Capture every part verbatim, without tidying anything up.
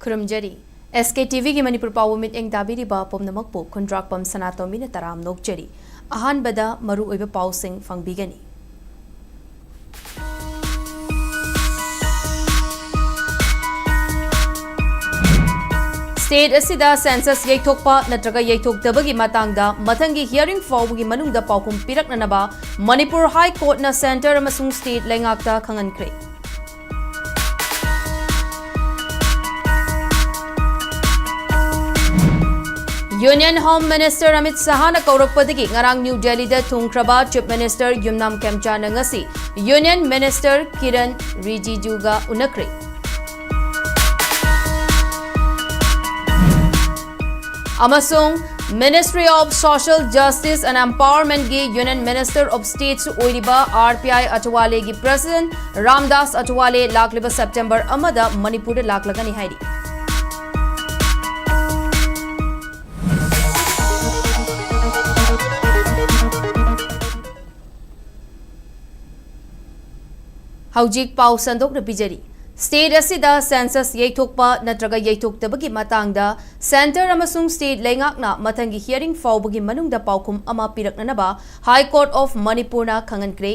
ꯈꯨꯔꯨꯝꯖꯔꯤ꯫ ꯑꯦꯁ ꯀꯦ T ꯚꯤꯒꯤ ꯃꯅꯤꯄꯨꯔ ꯄꯥꯎꯕꯨ ꯃꯤꯠꯌꯦꯡ ꯇꯥꯕꯤꯔꯤꯕ ꯄꯨꯝꯅꯃꯛꯄꯨ ꯈꯨꯟꯗ꯭ꯔꯥꯛꯄꯝ ꯁꯅꯥꯇꯣꯝꯕꯤꯅ ꯇꯔꯥꯝꯅ ꯑꯣꯛꯆꯔꯤ꯫ ꯑꯍꯥꯟꯕꯗ ꯃꯔꯨꯑꯣꯏꯕ ꯄꯥꯎꯁꯤꯡ ꯐꯪꯕꯤꯒꯅꯤ꯫ ꯁ꯭ꯇꯦꯠ ꯑꯁꯤꯗ ꯁꯦꯟꯁꯁ ꯌꯩꯊꯣꯛꯄ ꯅꯠꯇ꯭ꯔꯒ ꯌꯩꯊꯣꯛꯇꯕꯒꯤ ꯃꯇꯥꯡꯗ ꯃꯊꯪꯒꯤ ꯍꯤꯌꯔꯤꯡ ꯐꯥꯎꯕꯒꯤ ꯃꯅꯨꯡꯗ ꯄꯥꯎꯈꯨꯝ ꯄꯤꯔꯛꯅꯅꯕ ꯃꯅꯤꯄꯨꯔ ꯍꯥꯏ ꯀꯣꯔꯠꯅ ꯁꯦꯟꯇꯔ ꯑꯃꯁꯨꯡ ꯁ꯭ꯇꯦꯠ ꯂꯩꯉꯥꯛꯇ ꯈꯪꯍꯟꯈ꯭ꯔꯦ꯫ ꯌꯨꯅꯤꯌꯟ ꯍꯣꯝ ꯃꯤꯅꯤꯁꯇꯔ ꯑꯃꯤꯠ ꯁꯍꯥꯅ ꯀꯧꯔꯛꯄꯗꯒꯤ ꯉꯔꯥꯡ ꯅ꯭ꯌꯨ ꯗꯦꯜꯂꯤꯗ ꯊꯨꯡꯈ꯭ꯔꯕ ꯆꯤꯐ ꯃꯤꯅꯤꯁꯇꯔ ꯌꯨꯝꯅꯥꯝ ꯈꯦꯝꯆꯥꯅ ꯉꯁꯤ ꯌꯨꯅꯤꯌꯟ ꯃꯤꯅꯤꯁꯇꯔ ꯀꯤꯔꯟ ꯔꯤꯖꯤꯖꯨꯒ ꯎꯅꯈ꯭ꯔꯦ꯫ ꯑꯃꯁꯨꯡ Ministry of Social Justice and Empowermentꯀꯤ Union Minister of Stateꯁꯨ ꯑꯣꯏꯔꯤꯕ R P I ꯑꯊꯋꯥꯂꯦꯒꯤ President Ramdas ꯑꯊꯋꯥꯂꯦ ꯂꯥꯛꯂꯤꯕ ꯁꯦꯞꯇꯦꯝꯕꯔ ꯑꯃꯗ ꯃꯅꯤꯄꯨꯔꯗ ꯂꯥꯛꯂꯒꯅꯤ ꯍꯥꯏꯔꯤ꯫ ꯍꯧꯖꯤꯛ ꯄꯥꯎ ꯁꯟꯗꯣꯛꯅ ꯄꯤꯖꯔꯤ꯫ ꯁ꯭ꯇꯦꯠ ꯑꯁꯤꯗ ꯁꯦꯟꯁꯁ ꯌꯩꯊꯣꯛꯄ ꯅꯠꯇ꯭ꯔꯒ ꯌꯩꯊꯣꯛꯇꯕꯒꯤ ꯃꯇꯥꯡꯗ ꯁꯦꯟꯇꯔ ꯑꯃꯁꯨꯡ ꯁ꯭ꯇꯦꯠ ꯂꯩꯉꯥꯛꯅ ꯃꯊꯪꯒꯤ ꯍꯤꯌꯔꯤꯡ ꯐꯥꯎꯕꯒꯤ ꯃꯅꯨꯡꯗ ꯄꯥꯎꯈꯨꯝ ꯑꯃ ꯄꯤꯔꯛꯅꯅꯕ ꯍꯥꯏ ꯀꯣꯔꯠ ꯑꯣꯐ ꯃꯅꯤꯄꯨꯔꯅ ꯈꯪꯍꯟꯈ꯭ꯔꯦ꯫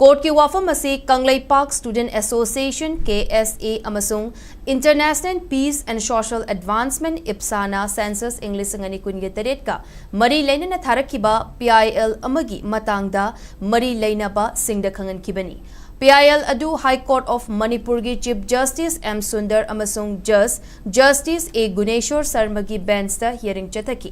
ꯀꯣꯔꯠꯀꯤ ꯋꯥꯐꯝ ꯑꯁꯤ Kangleipak student association, K S A, ꯑꯃꯁꯨꯡ International Peace and Social Advancement, ꯏꯞꯁꯥꯅ ꯁꯦꯟꯁꯁ ꯏꯪ ꯂꯤꯁꯤꯡ ꯑꯅꯤ ꯀꯨꯟꯒ ꯇꯔꯦꯠꯀ ꯃꯔꯤ ꯂꯩꯅꯅ ꯊꯥꯔꯛꯈꯤꯕ ꯄꯤ ꯑꯥꯏ ꯑꯦꯜ ꯑꯃꯒꯤ ꯃꯇꯥꯡꯗ ꯃꯔꯤ ꯂꯩꯅꯕꯁꯤꯡꯗ ꯈꯪꯍꯟꯈꯤꯕꯅꯤ꯫ ꯄꯤ ꯑꯥꯏ ꯑꯦꯜ ꯑꯗꯨ ꯍꯥꯏ ꯀꯣꯔꯠ ꯑꯣꯐ ꯃꯅꯤꯄꯨꯔꯒꯤ ꯆꯤꯐ ꯖꯁꯇꯤꯁ ꯑꯦꯝ ꯁꯨꯟꯗꯔ ꯑꯃꯁꯨꯡ ꯖꯁ ꯖꯁꯇꯤꯁ ꯑꯦ ꯒꯨꯅꯦꯁꯣꯔ ꯁꯔꯃꯒꯤ ꯕꯦꯟꯆꯇ ꯍꯤꯌꯔꯤꯡ ꯆꯠꯊꯈꯤ꯫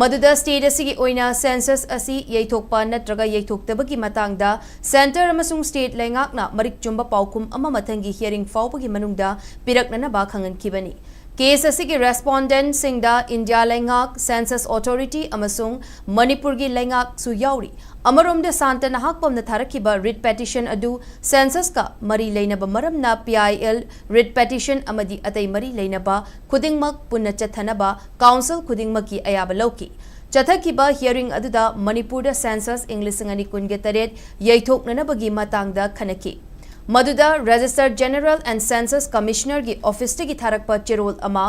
ꯃꯗꯨꯗ ꯁ꯭ꯇꯦꯠ ꯑꯁꯤꯒꯤ ꯑꯣꯏꯅ ꯁꯦꯟꯁꯁ ꯑꯁꯤ ꯌꯩꯊꯣꯛꯄ ꯅꯠꯇ꯭ꯔꯒ ꯌꯩꯊꯣꯛꯇꯕꯒꯤ ꯃꯇꯥꯡꯗ ꯁꯦꯟꯇꯔ ꯑꯃꯁꯨꯡ ꯁ꯭ꯇꯦꯠ ꯂꯩꯉꯥꯛꯅ ꯃꯔꯤꯛ ꯆꯨꯝꯕ ꯄꯥꯎꯈꯨꯝ ꯑꯃ ꯃꯊꯪꯒꯤ ꯍꯤꯌꯔꯤꯡ ꯐꯥꯎꯕꯒꯤ ꯃꯅꯨꯡꯗ ꯄꯤꯔꯛꯅꯅꯕ ꯈꯪꯍꯟꯈꯤꯕꯅꯤ꯫ ꯀꯦꯁ ꯑꯁꯤꯒꯤ ꯔꯦꯁꯄꯣꯟꯗꯦꯟꯠꯁꯤꯡꯗ ꯏꯟꯗꯤꯌꯥ ꯂꯩꯉꯥꯛ, ꯁꯦꯟꯁꯁ ꯑꯣꯊꯣꯔꯤꯇꯤ ꯑꯃꯁꯨꯡ ꯃꯅꯤꯄꯨꯔꯒꯤ ꯂꯩꯉꯥꯛꯁꯨ ꯌꯥꯎꯔꯤ꯫ ꯑꯃꯔꯣꯝꯗ, ꯁꯥꯟꯇ ꯅꯍꯥꯛꯄꯝꯅ ꯊꯥꯔꯛꯈꯤꯕ ꯔꯤꯠ ꯄꯦꯇꯤꯁꯟ ꯑꯗꯨ ꯁꯦꯟꯁꯁꯀ ꯃꯔꯤ ꯂꯩꯅꯕ ꯃꯔꯝꯅ P I L read Pattinson ꯑꯃꯗꯤ ꯑꯇꯩ ꯃꯔꯤ ꯂꯩꯅꯕ ꯈꯨꯗꯤꯡꯃꯛ ꯄꯨꯟꯅ ꯆꯠꯊꯅꯕ ꯀꯥꯎꯟꯁꯤꯜ ꯈꯨꯗꯤꯡꯃꯛꯀꯤ ꯑꯌꯥꯕ ꯂꯧꯈꯤ꯫ ꯆꯠꯊꯈꯤꯕ ꯍꯤꯌꯔꯤꯡ ꯑꯗꯨꯗ ꯃꯅꯤꯄꯨꯔꯗ ꯁꯦꯟꯁꯁ ꯏꯪ ꯂꯤꯁꯤꯡ ꯑꯅꯤ ꯀꯨꯟꯒ ꯇꯔꯦꯠ ꯌꯩꯊꯣꯛꯅꯅꯕꯒꯤ ꯃꯇꯥꯡꯗ ꯈꯟꯅꯈꯤ꯫ ꯃꯗꯨꯗ Registrar General and Census Commissioner ꯒꯤ office ꯇꯒꯤ ꯊꯥꯔꯛꯄ ꯆꯦꯔꯣꯜ ꯑꯃ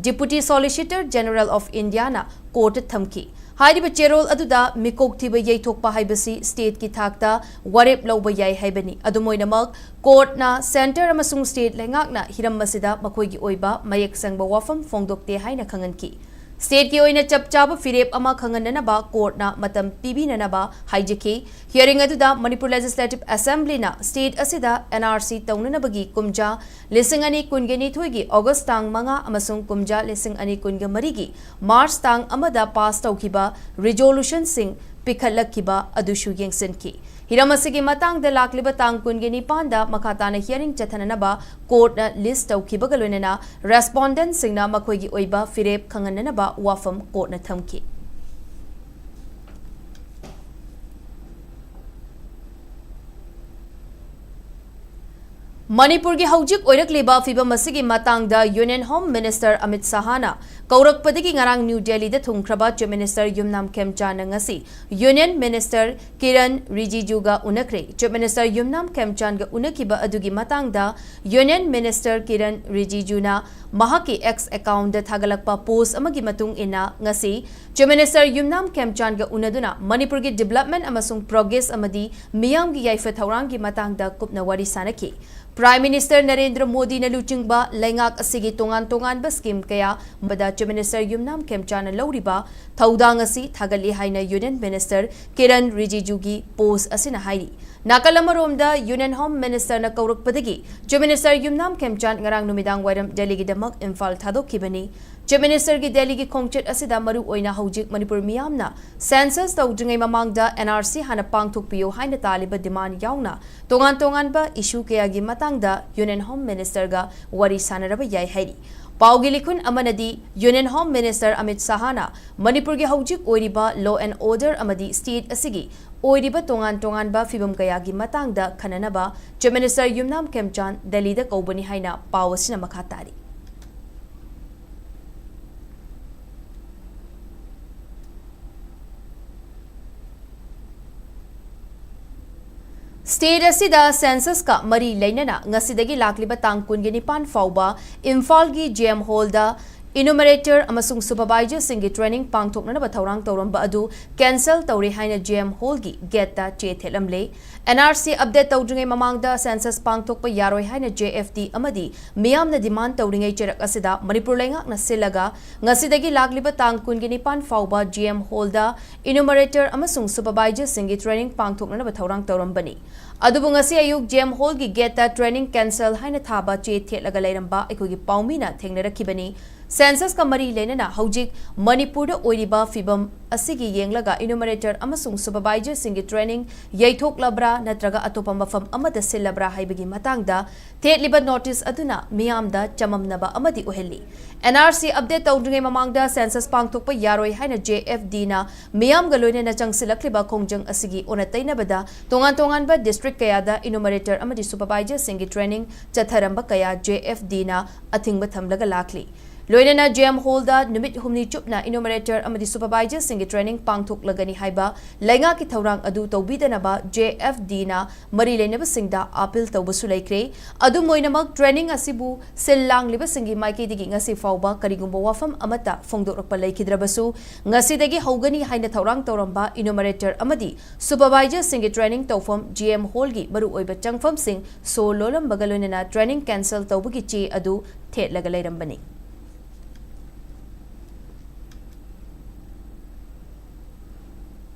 Deputy Solicitor General of India ꯅ court ꯇ ꯊꯝꯈꯤ꯫ ꯍꯥꯏꯔꯤꯕ ꯆꯦꯔꯣꯜ ꯑꯗꯨꯗ ꯃꯤꯀꯣꯛ ꯊꯤꯕ ꯌꯩꯊꯣꯛꯄ ꯍꯥꯏꯕꯁꯤ state ꯀꯤ ꯊꯥꯛꯇ ꯋꯥꯔꯦꯞ ꯂꯧꯕ ꯌꯥꯏ ꯍꯥꯏꯕꯅꯤ꯫ ꯑꯗꯨꯝ ꯑꯣꯏꯅꯃꯛ, court ꯅ centre ꯑꯃꯁꯨꯡ state ꯂꯩꯉꯥꯛꯅ ꯍꯤꯔꯝ ꯑꯁꯤꯗ ꯃꯈꯣꯏꯒꯤ ꯑꯣꯏꯕ ꯃꯌꯦꯛ ꯁꯦꯡꯕ ꯋꯥꯐꯝ ꯐꯣꯡꯗꯣꯛꯇꯦ ꯍꯥꯏꯅ ꯈꯪꯍꯟꯈꯤ꯫ State ꯀꯤ ꯑꯣꯏꯅ ꯆꯞ ꯆꯥꯕ ꯐꯤꯔꯦꯞ ꯑꯃ ꯈꯪꯍꯟꯅꯅꯕ court ꯅ ꯃꯇꯝ ꯄꯤꯕꯤꯅꯅꯕ ꯍꯥꯏꯖꯈꯤ꯫ Hearing ꯑꯗꯨꯗ Manipur Legislative Assembly ꯅ state ꯑꯁꯤꯗ N R C ꯇꯧꯅꯅꯕꯒꯤ ꯀꯨꯝꯖꯥ ꯂꯤꯁꯤꯡ ꯑꯅꯤ ꯀꯨꯟꯒ ꯅꯤꯊꯣꯏꯒꯤ August ꯇꯥꯡ ꯃꯉꯥ ꯑꯃꯁꯨꯡ ꯀꯨꯝꯖꯥ ꯂꯤꯁꯤꯡ ꯑꯅꯤ ꯀꯨꯟꯒ ꯃꯔꯤꯒꯤ March ꯇꯥꯡ ꯑꯃꯗ pass ꯇꯧꯈꯤꯕ resolution ꯁꯤꯡ ꯄꯤꯈꯠꯂꯛꯈꯤꯕ ꯑꯗꯨꯁꯨ ꯌꯦꯡꯁꯤꯟꯈꯤ꯫ ꯍꯤꯔꯝ ꯑꯁꯤꯒꯤ ꯃꯇꯥꯡꯗ ꯂꯥꯛꯂꯤꯕ ꯇꯥꯡ ꯀꯨꯟꯒ ꯅꯤꯄꯥꯟꯗ ꯃꯈꯥ ꯇꯥꯅ hearing ꯆꯠꯊꯅꯅꯕ court ꯅ list ꯇꯧꯈꯤꯕꯒ ꯂꯣꯏꯅꯅ respondent ꯁꯤꯡꯅ ꯃꯈꯣꯏꯒꯤ ꯑꯣꯏꯕ ꯐꯤꯔꯦꯞ ꯈꯪꯍꯟꯅꯅꯕ ꯋꯥꯐꯝ court ꯅ ꯊꯝꯈꯤ꯫ ꯃꯅꯤꯄꯨꯔꯒꯤ ꯍꯧꯖꯤꯛ ꯑꯣꯏꯔꯛꯂꯤꯕ ꯐꯤꯕꯝ ꯑꯁꯤꯒꯤ ꯃꯇꯥꯡꯗ Union Home Minister ꯑꯃꯤꯠ ꯁꯍꯥꯅ ꯀꯧꯔꯛꯄꯗꯒꯤ ꯉꯔꯥꯡ ꯅ꯭ꯌꯨ ꯗꯦꯜꯂꯤꯗ ꯊꯨꯡꯈ꯭ꯔꯕ Chief Minister ꯌꯨꯝꯅꯥꯝ ꯈꯦꯝꯆꯥꯟꯅ ꯉꯁꯤ Union Minister ꯀꯤꯔꯟ ꯔꯤꯖꯤꯖꯨꯒ ꯎꯅꯈ꯭ꯔꯦ꯫ Chief Minister ꯌꯨꯝꯅꯥꯝ ꯈꯦꯝꯆꯥꯟꯒ ꯎꯅꯈꯤꯕ ꯑꯗꯨꯒꯤ ꯃꯇꯥꯡꯗ Union Minister ꯀꯤꯔꯟ ꯔꯤꯖꯤꯖꯨꯅ ꯃꯍꯥꯛꯀꯤ X account ꯗ ꯊꯥꯒꯠꯂꯛꯄ post ꯑꯃꯒꯤ ꯃꯇꯨꯡ ꯏꯟꯅ, ꯉꯁꯤ Chief Minister ꯌꯨꯝꯅꯥꯝ ꯈꯦꯝꯆꯥꯟꯒ ꯎꯅꯗꯨꯅ ꯃꯅꯤꯄꯨꯔꯒꯤ development ꯑꯃꯁꯨꯡ progress ꯑꯃꯗꯤ ꯃꯤꯌꯥꯝꯒꯤ ꯌꯥꯏꯐ ꯊꯧꯔꯥꯡꯒꯤ ꯃꯇꯥꯡꯗ ꯀꯨꯞꯅ ꯋꯥꯔꯤ ꯁꯥꯅꯈꯤ꯫ Prime Minister ꯅꯔꯦꯟꯗ꯭ꯔ ꯃꯣꯗꯤꯅ ꯂꯨꯆꯤꯡꯕ ꯂꯩꯉꯥꯛ ꯑꯁꯤꯒꯤ ꯇꯣꯉꯥꯟ ꯇꯣꯉꯥꯟꯕ scheme ꯀꯌꯥ ꯃꯗ Chief Minister ꯌꯨꯝꯅꯥꯝ ꯈꯦꯝꯆꯥꯟꯅ ꯂꯧꯔꯤꯕ ꯊꯧꯗꯥꯡ ꯑꯁꯤ ꯊꯥꯒꯠꯂꯤ ꯍꯥꯏꯅ Union Minister ꯀꯤꯔꯟ ꯔꯤꯖꯤꯖꯨꯒꯤ post ꯑꯁꯤꯅ ꯍꯥꯏꯔꯤ꯫ ꯅꯥꯀꯜ ꯑꯃꯔꯣꯝꯗ, Union Home Minister ꯅ ꯀꯧꯔꯛꯄꯗꯒꯤ Chief Minister ꯌꯨꯝꯅꯥꯝ ꯈꯦꯝꯆꯥꯟ ꯉꯔꯥꯡ ꯅꯨꯃꯤꯗꯥꯡ ꯋꯥꯏꯔꯝ ꯗꯦꯜꯂꯤꯒꯤꯗꯃꯛ ꯏꯝꯐꯥꯜ ꯊꯥꯗꯣꯛꯈꯤꯕꯅꯤ꯫ Chief Minister ꯒꯤ ꯗꯦꯜꯂꯤꯒꯤ ꯈꯣꯡꯆꯠ ꯑꯁꯤꯗ ꯃꯔꯨ ꯑꯣꯏꯅ ꯍꯧꯖꯤꯛ ꯃꯅꯤꯄꯨꯔ ꯃꯤꯌꯥꯝꯅ census ꯇꯧꯗ꯭ꯔꯤꯉꯩ ꯃꯃꯥꯡꯗ N R C ꯍꯥꯟꯅ ꯄꯥꯡꯊꯣꯛꯄꯤꯌꯨ ꯍꯥꯏꯅ ꯇꯥꯜꯂꯤꯕ demand ꯌꯥꯎꯅ ꯇꯣꯉꯥꯟ ꯇꯣꯉꯥꯟꯕ issue ꯀꯌꯥꯒꯤ ꯃꯇꯥꯡꯗ Union Home Minister ꯒ ꯋꯥꯔꯤ ꯁꯥꯟꯅꯔꯕ ꯌꯥꯏ ꯍꯥꯏꯔꯤ꯫ ꯄꯥꯎꯒꯤ ꯂꯤꯈꯨꯟ ꯑꯃꯅꯗꯤ Union Home Minister ꯑꯃꯤꯠ ꯁꯍꯥꯅ ꯃꯅꯤꯄꯨꯔꯒꯤ ꯍꯧꯖꯤꯛ ꯑꯣꯏꯔꯤꯕ law and order ꯑꯃꯗꯤ state ꯑꯁꯤꯒꯤ ꯑꯣꯏꯔꯤꯕ ꯇꯣꯉꯥꯟ ꯇꯣꯉꯥꯟꯕ ꯐꯤꯕꯝ ꯀꯌꯥꯒꯤ ꯃꯇꯥꯡꯗ ꯈꯟꯅꯅꯕ Chief Minister ꯌꯨꯝꯅꯥꯝ ꯈꯦꯝꯆꯥꯟ ꯗꯦꯜꯂꯤꯗ ꯀꯧꯕꯅꯤ ꯍꯥꯏꯅ ꯄꯥꯎ ꯑꯁꯤꯅ ꯃꯈꯥ ꯇꯥꯔꯤ꯫ State ꯑꯁꯤꯗ census ꯀ ꯃꯔꯤ ꯂꯩꯅꯅ ꯉꯁꯤꯗꯒꯤ ꯂꯥꯛꯂꯤꯕ ꯇꯥꯡ ꯀꯨꯟꯒ ꯅꯤꯄꯥꯟ ꯐꯥꯎꯕ ꯏꯝꯐꯥꯜꯒꯤ J M Hall ꯗ enumerator ꯑꯃꯁꯨꯡ supervisor ꯁꯤꯡꯒꯤ training ꯄꯥꯡꯊꯣꯛꯅꯅꯕ ꯊꯧꯔꯥꯡ ꯇꯧꯔꯝꯕ ꯑꯗꯨ cancel ꯇꯧꯔꯦ ꯍꯥꯏꯅ J M Hall ꯒꯤ gate ꯇ ꯆꯦ ꯊꯦꯠꯂꯝꯂꯦ꯫ N R C update ꯇꯧꯗ꯭ꯔꯤꯉꯩ ꯃꯃꯥꯡꯗ census ꯄꯥꯡꯊꯣꯛꯄ ꯌꯥꯔꯣꯏ ꯍꯥꯏꯅ J F D ꯑꯃꯗꯤ ꯃꯤꯌꯥꯝꯅ demand ꯇꯧꯔꯤꯉꯩ ꯆꯩꯔꯛ ꯑꯁꯤꯗ ꯃꯅꯤꯄꯨꯔ ꯂꯩꯉꯥꯛꯅ ꯁꯤꯜꯂꯒ ꯉꯁꯤꯗꯒꯤ ꯂꯥꯛꯂꯤꯕ ꯇꯥꯡ ꯀꯨꯟꯒ ꯅꯤꯄꯥꯟ ꯐꯥꯎꯕ G M Hall ꯗ enumerator ꯑꯃꯁꯨꯡ supervisor ꯁꯤꯡꯒꯤ training ꯄꯥꯡꯊꯣꯛꯅꯅꯕ ꯊꯧꯔꯥꯡ ꯇꯧꯔꯝꯕꯅꯤ꯫ ꯑꯗꯨꯕꯨ ꯉꯁꯤ ꯑꯌꯨꯛ G M Hall ꯒꯤ gate ꯇ training cancel ꯍꯥꯏꯅ ꯊꯥꯕ ꯆꯦ ꯊꯦꯠꯂꯒ ꯂꯩꯔꯝꯕ ꯑꯩꯈꯣꯏꯒꯤ ꯄꯥꯎꯃꯤꯅ ꯊꯦꯡꯅꯔꯛꯈꯤꯕꯅꯤ꯫ Census ꯀ ꯃꯔꯤ ꯂꯩꯅꯅ ꯍꯧꯖꯤꯛ ꯃꯅꯤꯄꯨꯔꯗ ꯑꯣꯏꯔꯤꯕ ꯐꯤꯕꯝ ꯑꯁꯤꯒꯤ ꯌꯦꯡꯂꯒ enumerator ꯑꯃꯁꯨꯡ supervisor ꯁꯤꯡꯒꯤ training ꯌꯩꯊꯣꯛꯂꯕ꯭ꯔꯥ ꯅꯠꯇ꯭ꯔꯒ ꯑꯇꯣꯞꯄ ꯃꯐꯝ ꯑꯃꯗ ꯁꯤꯜꯂꯕ꯭ꯔꯥ ꯍꯥꯏꯕꯒꯤ ꯃꯇꯥꯡꯗ ꯊꯦꯠꯂꯤꯕ notice ꯑꯗꯨꯅ ꯃꯤꯌꯥꯝꯗ ꯆꯃꯝꯅꯕ ꯑꯃꯗꯤ ꯑꯣꯏꯍꯜꯂꯤ꯫ N R C update ꯇꯧꯗ꯭ꯔꯤꯉꯩ ꯃꯃꯥꯡꯗ census ꯄꯥꯡꯊꯣꯛꯄ ꯌꯥꯔꯣꯏ ꯍꯥꯏꯅ J F D ꯅ ꯃꯤꯌꯥꯝꯒ ꯂꯣꯏꯅꯅ ꯆꯪꯁꯤꯜꯂꯛꯂꯤꯕ ꯈꯣꯡꯖꯪ ꯑꯁꯤꯒꯤ ꯑꯣꯟꯅ ꯇꯩꯅꯕꯗ ꯇꯣꯉꯥꯟ ꯇꯣꯉꯥꯟꯕ district ꯀꯌꯥꯗ enumerator ꯑꯃꯗꯤ supervisor ꯁꯤꯡꯒꯤ training ꯆꯠꯊꯔꯝꯕ ꯀꯌꯥ J F D ꯅ ꯑꯊꯤꯡꯕ ꯊꯝꯂꯒ ꯂꯥꯛꯂꯤ꯫ ꯂꯣꯏꯅꯅ G M Hall ꯗ ꯅꯨꯃꯤꯠ ꯍꯨꯝꯅꯤ ꯆꯨꯞꯅ enumerator ꯑꯃꯗꯤ supervisor ꯁꯤꯡꯒꯤ training ꯄꯥꯡꯊꯣꯛꯂꯒꯅꯤ ꯍꯥꯏꯕ ꯂꯩꯉꯥꯛꯀꯤ ꯊꯧꯔꯥꯡ ꯑꯗꯨ ꯇꯧꯕꯤꯗꯅꯕ J F D ꯅ ꯃꯔꯤ ꯂꯩꯅꯕꯁꯤꯡꯗ appeal ꯇꯧꯕꯁꯨ ꯂꯩꯈ꯭ꯔꯦ꯫ ꯑꯗꯨꯝ ꯑꯣꯏꯅꯃꯛ, training ꯑꯁꯤꯕꯨ ꯁꯤꯜ ꯂꯥꯡꯂꯤꯕꯁꯤꯡꯒꯤ ꯃꯥꯏꯀꯩꯗꯒꯤ ꯉꯁꯤ ꯐꯥꯎꯕ ꯀꯔꯤꯒꯨꯝꯕ ꯋꯥꯐꯝ ꯑꯃꯠꯇ ꯐꯣꯡꯗꯣꯔꯛꯄ ꯂꯩꯈꯤꯗ꯭ꯔꯕꯁꯨ, ꯉꯁꯤꯗꯒꯤ ꯍꯧꯒꯅꯤ ꯍꯥꯏꯅ ꯊꯧꯔꯥꯡ ꯇꯧꯔꯝꯕ enumerator ꯑꯃꯗꯤ supervisor ꯁꯤꯡꯒꯤ training ꯇꯧꯐꯝ G M Hall ꯒꯤ ꯃꯔꯨꯑꯣꯏꯕ ꯆꯪꯐꯝꯁꯤꯡ ꯁꯣ ꯂꯣꯜꯂꯝꯕꯒ ꯂꯣꯏꯅꯅ training cancel ꯇꯧꯕꯒꯤ ꯆꯦ ꯑꯗꯨ ꯊꯦꯠꯂꯒ ꯂꯩꯔꯝꯕꯅꯤ꯫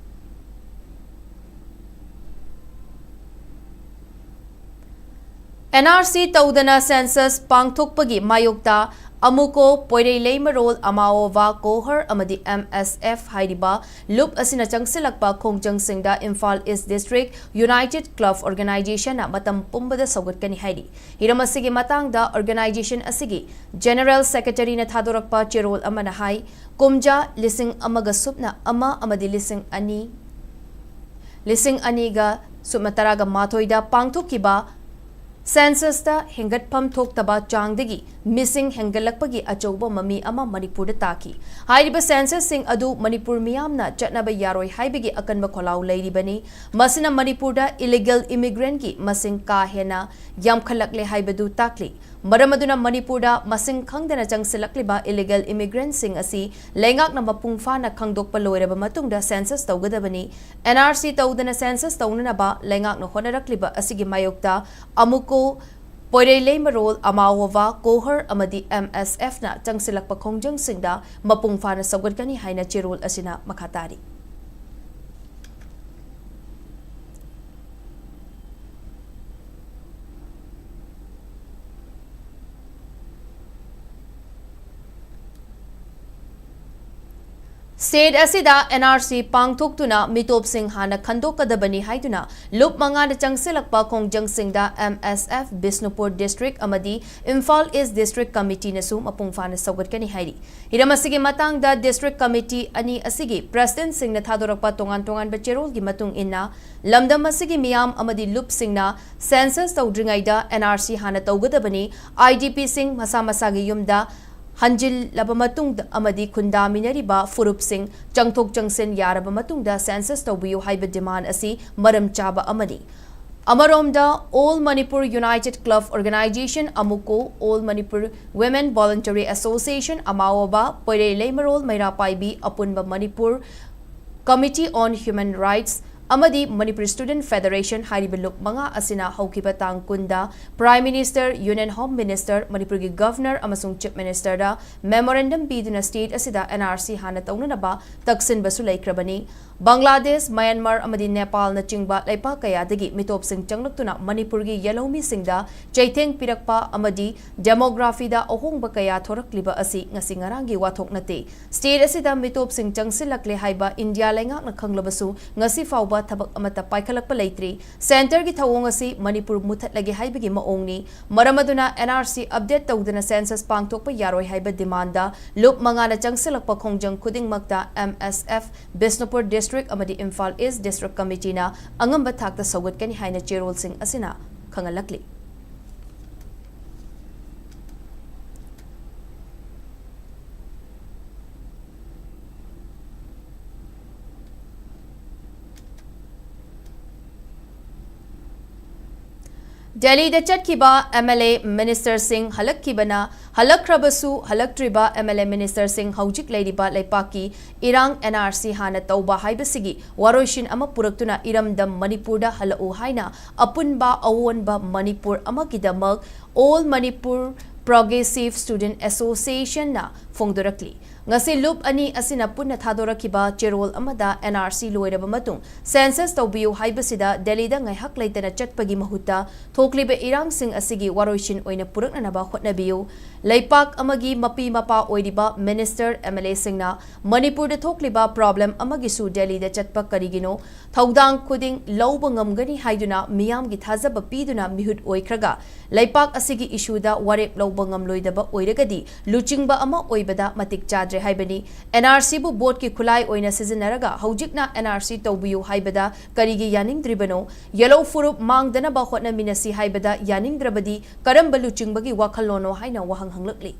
N R C ꯇꯧꯗꯅ census ꯄꯥꯡꯊꯣꯛꯄꯒꯤ ꯃꯥꯌꯣꯛꯇ ꯑꯃꯨꯀꯣ, ꯄꯣꯏꯔꯩ ꯂꯩꯃꯔꯣꯜ, ꯑꯃꯥꯑꯣ ꯚꯥ ꯀꯣꯍꯔ ꯑꯃꯗꯤ M S F ꯍꯥꯏꯔꯤꯕ ꯂꯨꯞ ꯑꯁꯤꯅ ꯆꯪꯁꯤꯜꯂꯛꯄ ꯈꯣꯡꯖꯪꯁꯤꯡꯗ Imphal East District United Club Organization ꯅ ꯃꯇꯝ ꯄꯨꯝꯕꯗ ꯁꯧꯒꯠꯀꯅꯤ ꯍꯥꯏꯔꯤ꯫ ꯍꯤꯔꯝ ꯑꯁꯤꯒꯤ ꯃꯇꯥꯡꯗ organization ꯑꯁꯤꯒꯤ General Secretary ꯅ ꯊꯥꯗꯣꯔꯛꯄ ꯆꯦꯔꯣꯜ ꯑꯃꯅ ꯍꯥꯏ, ꯀꯨꯝꯖꯥ ꯂꯤꯁꯤꯡ ꯑꯃꯒ ꯁꯨꯞꯅ ꯑꯃ ꯑꯃꯗꯤ ꯂꯤꯁꯤꯡ ꯑꯅꯤ, ꯂꯤꯁꯤꯡ ꯑꯅꯤꯒ ꯁꯨꯞꯅ ꯇꯔꯥꯒ ꯃꯥꯊꯣꯏꯗ ꯄꯥꯡꯊꯣꯛꯈꯤꯕ Censusꯇ ꯍꯦꯟꯒꯠꯐꯝ ꯊꯣꯛꯇꯕ ꯆꯥꯡꯗꯒꯤ ꯃꯤꯁꯤꯡ ꯍꯦꯟꯒꯠꯂꯛꯄꯒꯤ ꯑꯆꯧꯕ ꯃꯃꯤ ꯑꯃ ꯃꯅꯤꯄꯨꯔꯗ ꯇꯥꯈꯤ꯫ ꯍꯥꯏꯔꯤꯕ censusꯁꯤꯡ ꯑꯗꯨ ꯃꯅꯤꯄꯨꯔ ꯃꯤꯌꯥꯝꯅ ꯆꯠꯅꯕ ꯌꯥꯔꯣꯏ ꯍꯥꯏꯕꯒꯤ ꯑꯀꯟꯕ ꯈꯣꯜꯂꯥꯎ ꯂꯩꯔꯤꯕꯅꯤ꯫ ꯃꯁꯤꯅ ꯃꯅꯤꯄꯨꯔꯗ illegal immigrantꯀꯤ ꯃꯁꯤꯡ ꯀꯥ ꯍꯦꯟꯅ ꯌꯥꯝꯈꯠꯂꯛꯂꯦ ꯍꯥꯏꯕꯗꯨ ꯇꯥꯛꯂꯤ꯫ ꯃꯔꯝ ꯑꯗꯨꯅ ꯃꯅꯤꯄꯨꯔꯗ ꯃꯁꯤꯡ ꯈꯪꯗꯅ ꯆꯪꯁꯤꯜꯂꯛꯂꯤꯕ illegal immigrantꯁꯤꯡ ꯑꯁꯤ ꯂꯩꯉꯥꯛꯅ ꯃꯄꯨꯡ ꯐꯥꯅ ꯈꯪꯗꯣꯛꯄ ꯂꯣꯏꯔꯕ ꯃꯇꯨꯡꯗ census ꯇꯧꯒꯗꯕꯅꯤ꯫ NRC ꯇꯧꯗꯅ census ꯇꯧꯅꯅꯕ ꯂꯩꯉꯥꯛꯅ ꯍꯣꯠꯅꯔꯛꯂꯤꯕ ꯑꯁꯤꯒꯤ ꯃꯥꯌꯣꯛꯇ ꯑꯃꯨꯀꯣ, ꯄꯣꯏꯔꯩ ꯂꯩꯃꯔꯣꯜ, ꯑꯃꯥꯋꯣꯕꯥ, ꯀꯣꯍꯔ ꯑꯃꯗꯤ MSFꯅ ꯆꯪꯁꯤꯜꯂꯛꯄ ꯈꯣꯡꯖꯪꯁꯤꯡꯗ ꯃꯄꯨꯡ ꯐꯥꯅ ꯁꯧꯒꯠꯀꯅꯤ ꯍꯥꯏꯅ ꯆꯦꯔꯣꯜ ꯑꯁꯤꯅ ꯃꯈꯥ ꯇꯥꯔꯤ꯫ State ꯑꯁꯤꯗ NRC ꯄꯥꯡꯊꯣꯛꯇꯨꯅ ꯃꯤꯇꯣꯞꯁꯤꯡ ꯍꯥꯟꯅ ꯈꯟꯗꯣꯛꯀꯗꯕꯅꯤ ꯍꯥꯏꯗꯨꯅ ꯂꯨꯞ ꯃꯉꯥꯗ ꯆꯪꯁꯤꯜꯂꯛꯄ ꯈꯣꯡꯖꯪꯁꯤꯡꯗ MSF, ꯕꯤꯁꯅꯨꯄꯨꯔ District ꯑꯃꯗꯤ ꯏꯝꯐꯥꯜ East District Committeeꯅꯁꯨ ꯃꯄꯨꯡ ꯐꯥꯅ ꯁꯧꯒꯠꯀꯅꯤ ꯍꯥꯏꯔꯤ꯫ ꯍꯤꯔꯝ ꯑꯁꯤꯒꯤ ꯃꯇꯥꯡꯗ District Committee ꯑꯅꯤ ꯑꯁꯤꯒꯤ Presidentꯁꯤꯡꯅ ꯊꯥꯗꯣꯔꯛꯄ ꯇꯣꯉꯥꯟ ꯇꯣꯉꯥꯟꯕ ꯆꯦꯔꯣꯜꯒꯤ ꯃꯇꯨꯡ ꯏꯟꯅ, ꯂꯝꯗꯝ ꯑꯁꯤꯒꯤ ꯃꯤꯌꯥꯝ ꯑꯃꯗꯤ ꯂꯨꯞꯁꯤꯡꯅ census ꯇꯧꯗ꯭ꯔꯤꯉꯩꯗ NRC ꯍꯥꯟꯅ ꯇꯧꯒꯗꯕꯅꯤ, IDPꯁꯤꯡ ꯃꯁꯥ ꯃꯁꯥꯒꯤ ꯌꯨꯝꯗ ꯍꯟꯖꯤꯜꯂꯕ ꯃꯇꯨꯡꯗ ꯑꯃꯗꯤ ꯈꯨꯟꯗꯥꯃꯤꯟꯅꯔꯤꯕ ꯐꯨꯔꯨꯞꯁꯤꯡ ꯆꯪꯊꯣꯛ ꯆꯪꯁꯤꯟ ꯌꯥꯔꯕ ꯃꯇꯨꯡꯗ census ꯇꯧꯕꯤꯌꯨ ꯍꯥꯏꯕ demand ꯑꯁꯤ ꯃꯔꯝ ꯆꯥꯕ ꯑꯃꯅꯤ꯫ ꯑꯃꯔꯣꯝꯗ, All Manipur United Club Organization, ꯑꯃꯨꯀꯣ, All Manipur Women Voluntary Association, ꯑꯃꯥꯋꯣꯕꯥ, ꯄꯣꯏꯔꯩ ꯂꯩꯃꯔꯣꯜ ꯃꯩꯔꯥ ꯄꯥꯏꯕꯤ, ꯑꯄꯨꯟꯕ Manipur Committee on Human Rights ꯑꯃꯗꯤ Manipur Student Federation ꯍꯥꯏꯔꯤꯕ ꯂꯨꯞ ꯃꯉꯥ ꯑꯁꯤꯅ ꯍꯧꯈꯤꯕ ꯇꯥꯡ ꯀꯨꯟꯗ Prime Minister, Union Home Minister, ꯃꯅꯤꯄꯨꯔꯒꯤ Governor ꯑꯃꯁꯨꯡ Chief Ministerꯗ memorandum ꯄꯤꯗꯨꯅ state ꯑꯁꯤꯗ NRC ꯍꯥꯟꯅ ꯇꯧꯅꯅꯕ ꯇꯛꯁꯤꯟꯕꯁꯨ ꯂꯩꯈ꯭ꯔꯕꯅꯤ꯫ ꯕꯪꯒ꯭ꯂꯥꯗꯦꯁ, ꯃ꯭ꯌꯥꯟꯃꯥꯔ ꯑꯃꯗꯤ ꯅꯦꯄꯥꯜꯅꯆꯤꯡꯕ ꯂꯩꯄꯥꯛ ꯀꯌꯥꯗꯒꯤ ꯃꯤꯇꯣꯞꯁꯤꯡ ꯆꯪꯂꯛꯇꯨꯅ ꯃꯅꯤꯄꯨꯔꯒꯤ ꯌꯦꯜꯍꯧꯃꯤꯁꯤꯡꯗ ꯆꯩꯊꯦꯡ ꯄꯤꯔꯛꯄ ꯑꯃꯗꯤ demographyꯗ ꯑꯍꯣꯡꯕ ꯀꯌꯥ ꯊꯣꯔꯛꯂꯤꯕ ꯑꯁꯤ ꯉꯁꯤ ꯉꯔꯥꯡꯒꯤ ꯋꯥꯊꯣꯛ ꯅꯠꯇꯦ꯫ State ꯑꯁꯤꯗ ꯃꯤꯇꯣꯞꯁꯤꯡ ꯆꯪꯁꯤꯜꯂꯛꯂꯦ ꯍꯥꯏꯕ ꯏꯟꯗꯤꯌꯥ ꯂꯩꯉꯥꯛꯅ ꯈꯪꯂꯕꯁꯨ ꯉꯁꯤ ꯐꯥꯎꯕ ꯊꯕꯛ ꯑꯃꯠꯇ ꯄꯥꯏꯈꯠꯂꯛꯄ ꯂꯩꯇ꯭ꯔꯤ꯫ Centreꯒꯤ ꯊꯧꯑꯣꯡ ꯑꯁꯤ ꯃꯅꯤꯄꯨꯔ ꯃꯨꯊꯠꯂꯒꯦ ꯍꯥꯏꯕꯒꯤ ꯃꯑꯣꯡꯅꯤ꯫ ꯃꯔꯝ ꯑꯗꯨꯅ NRC update ꯇꯧꯗꯅ census ꯄꯥꯡꯊꯣꯛꯄ ꯌꯥꯔꯣꯏ ꯍꯥꯏꯕ demandꯗ ꯂꯨꯞ ꯃꯉꯥꯅ ꯆꯪꯁꯤꯜꯂꯛꯄ ꯈꯣꯡꯖꯪ ꯈꯨꯗꯤꯡꯃꯛꯇ MSF, ꯕꯤꯁꯅꯨꯄꯨꯔ District ꯑꯃꯗꯤ ꯏꯝꯐꯥꯜ East District Committeeꯅ ꯑꯉꯝꯕ ꯊꯥꯛꯇ ꯁꯧꯒꯠꯀꯅꯤ ꯍꯥꯏꯅ ꯆꯦꯔꯣꯜꯁꯤꯡ ꯑꯁꯤꯅ ꯈꯪꯍꯜꯂꯛꯂꯤ꯫ ꯗꯦꯜꯂꯤꯗ ꯆꯠꯈꯤꯕ MLA ministerꯁꯤꯡ ꯍꯜꯂꯛꯈꯤꯕꯅ ꯍꯜꯂꯛꯈ꯭ꯔꯕꯁꯨ, ꯍꯜꯂꯛꯇ꯭ꯔꯤꯕ MLA ministerꯁꯤꯡ ꯍꯧꯖꯤꯛ ꯂꯩꯔꯤꯕ ꯂꯩꯄꯥꯛꯀꯤ ꯏꯔꯥꯡ NRC ꯍꯥꯟꯅ ꯇꯧꯕ ꯍꯥꯏꯕꯁꯤꯒꯤ ꯋꯥꯔꯣꯏꯁꯤꯟ ꯑꯃ ꯄꯨꯔꯛꯇꯨꯅ ꯏꯔꯝꯗꯝ ꯃꯅꯤꯄꯨꯔꯗ ꯍꯜꯂꯛꯎ ꯍꯥꯏꯅ ꯑꯄꯨꯟꯕ ꯑꯑꯣꯟꯕ ꯃꯅꯤꯄꯨꯔ ꯑꯃꯒꯤꯗꯃꯛ All Manipur Progressive Student Associationꯅ ꯐꯣꯡꯗꯣꯔꯛꯂꯤ꯫ ꯉꯁꯤ ꯂꯨꯞ ꯑꯅꯤ ꯑꯁꯤꯅ ꯄꯨꯟꯅ ꯊꯥꯗꯣꯔꯛꯈꯤꯕ ꯆꯦꯔꯣꯜ ꯑꯃꯗ NRC ꯂꯣꯏꯔꯕ ꯃꯇꯨꯡ census ꯇꯧꯕꯤꯌꯨ ꯍꯥꯏꯕꯁꯤꯗ ꯗꯦꯜꯂꯤꯗ ꯉꯥꯏꯍꯥꯛ ꯂꯩꯇꯅ ꯆꯠꯄꯒꯤ ꯃꯍꯨꯠꯇ ꯊꯣꯛꯂꯤꯕ ꯏꯔꯥꯡꯁꯤꯡ ꯑꯁꯤꯒꯤ ꯋꯥꯔꯣꯏꯁꯤꯟ ꯑꯣꯏꯅ ꯄꯨꯔꯛꯅꯅꯕ ꯍꯣꯠꯅꯕꯤꯌꯨ꯫ ꯂꯩꯄꯥꯛ ꯑꯃꯒꯤ ꯃꯄꯤ ꯃꯄꯥ ꯑꯣꯏꯔꯤꯕ minister, MLAꯁꯤꯡꯅ ꯃꯅꯤꯄꯨꯔꯗ ꯊꯣꯛꯂꯤꯕ problem ꯑꯃꯒꯤꯁꯨ ꯗꯦꯜꯂꯤꯗ ꯆꯠꯄ ꯀꯔꯤꯒꯤꯅꯣ? ꯊꯧꯗꯥꯡ ꯈꯨꯗꯤꯡ ꯂꯧꯕ ꯉꯝꯒꯅꯤ ꯍꯥꯏꯗꯨꯅ ꯃꯤꯌꯥꯝꯒꯤ ꯊꯥꯖꯕ ꯄꯤꯗꯨꯅ ꯃꯤꯍꯨꯠ ꯑꯣꯏꯈ꯭ꯔꯒ ꯂꯩꯄꯥꯛ ꯑꯁꯤꯒꯤ issueꯗ ꯋꯥꯔꯦꯞ ꯂꯧꯕ ꯉꯝꯂꯣꯏꯗꯕ ꯑꯣꯏꯔꯒꯗꯤ ꯂꯨꯆꯤꯡꯕ ꯑꯃ ꯑꯣꯏꯕꯗ ꯃꯇꯤꯛ ꯆꯥꯗ꯭ꯔꯦ ꯍꯥꯏꯕꯅꯤ꯫ NRCꯕꯨ voteꯀꯤ ꯈꯨꯠꯂꯥꯏ ꯑꯣꯏꯅ ꯁꯤꯖꯤꯟꯅꯔꯒ ꯍꯧꯖꯤꯛꯅ NRC ꯇꯧꯕꯤꯌꯨ ꯍꯥꯏꯕꯗ ꯀꯔꯤꯒꯤ ꯌꯥꯅꯤꯡꯗ꯭ꯔꯤꯕꯅꯣ? Yellow ꯐꯨꯔꯨꯞ ꯃꯥꯡꯗꯅꯕ ꯍꯣꯠꯅꯃꯤꯟꯅꯁꯤ ꯍꯥꯏꯕꯗ ꯌꯥꯅꯤꯡꯗ꯭ꯔꯕꯗꯤ ꯀꯔꯝꯕ ꯂꯨꯆꯤꯡꯕꯒꯤ ꯋꯥꯈꯜꯂꯣꯟꯅꯣ ꯍꯥꯏꯅ ꯋꯥꯍꯪ ꯍꯪꯂꯛꯂꯤ꯫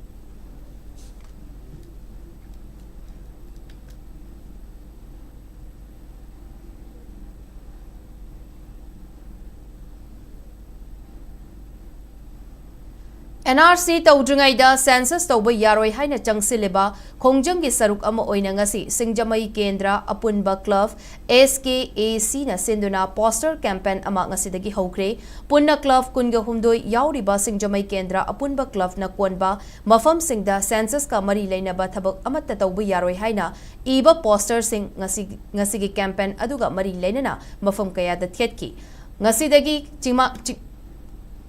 NRC ꯇꯧꯗ꯭ꯔꯤꯉꯩꯗ census ꯇꯧꯕ ꯌꯥꯔꯣꯏ ꯍꯥꯏꯅ ꯆꯪꯁꯤꯜꯂꯤꯕ ꯈꯣꯡꯖꯪꯒꯤ ꯁꯔꯨꯛ ꯑꯃ ꯑꯣꯏꯅ ꯉꯁꯤ ꯁꯤꯡꯖꯃꯩ ꯀꯦꯟꯗ꯭ꯔ ꯑꯄꯨꯟꯕ club, SKACꯅ ꯁꯤꯟꯗꯨꯅ poster campaign ꯑꯃ ꯉꯁꯤꯗꯒꯤ ꯍꯧꯈ꯭ꯔꯦ꯫ ꯄꯨꯟꯅ club ꯀꯨꯟꯒ ꯍꯨꯝꯗꯣꯏ ꯌꯥꯎꯔꯤꯕ ꯁꯤꯡꯖꯃꯩ ꯀꯦꯟꯗ꯭ꯔ ꯑꯄꯨꯟꯕ clubꯅ ꯀꯣꯟꯕ ꯃꯐꯝꯁꯤꯡꯗ censusꯀ ꯃꯔꯤ ꯂꯩꯅꯕ ꯊꯕꯛ ꯑꯃꯠꯇ ꯇꯧꯕ ꯌꯥꯔꯣꯏ ꯍꯥꯏꯅ ꯏꯕ posterꯁꯤꯡ ꯉꯁꯤ, ꯉꯁꯤꯒꯤ campaign ꯑꯗꯨꯒ ꯃꯔꯤ ꯂꯩꯅꯅ ꯃꯐꯝ ꯀꯌꯥꯗ ꯊꯦꯠꯈꯤ꯫ ꯉꯁꯤꯗꯒꯤ ꯆꯤꯡꯃꯥ-, ꯆꯤ-,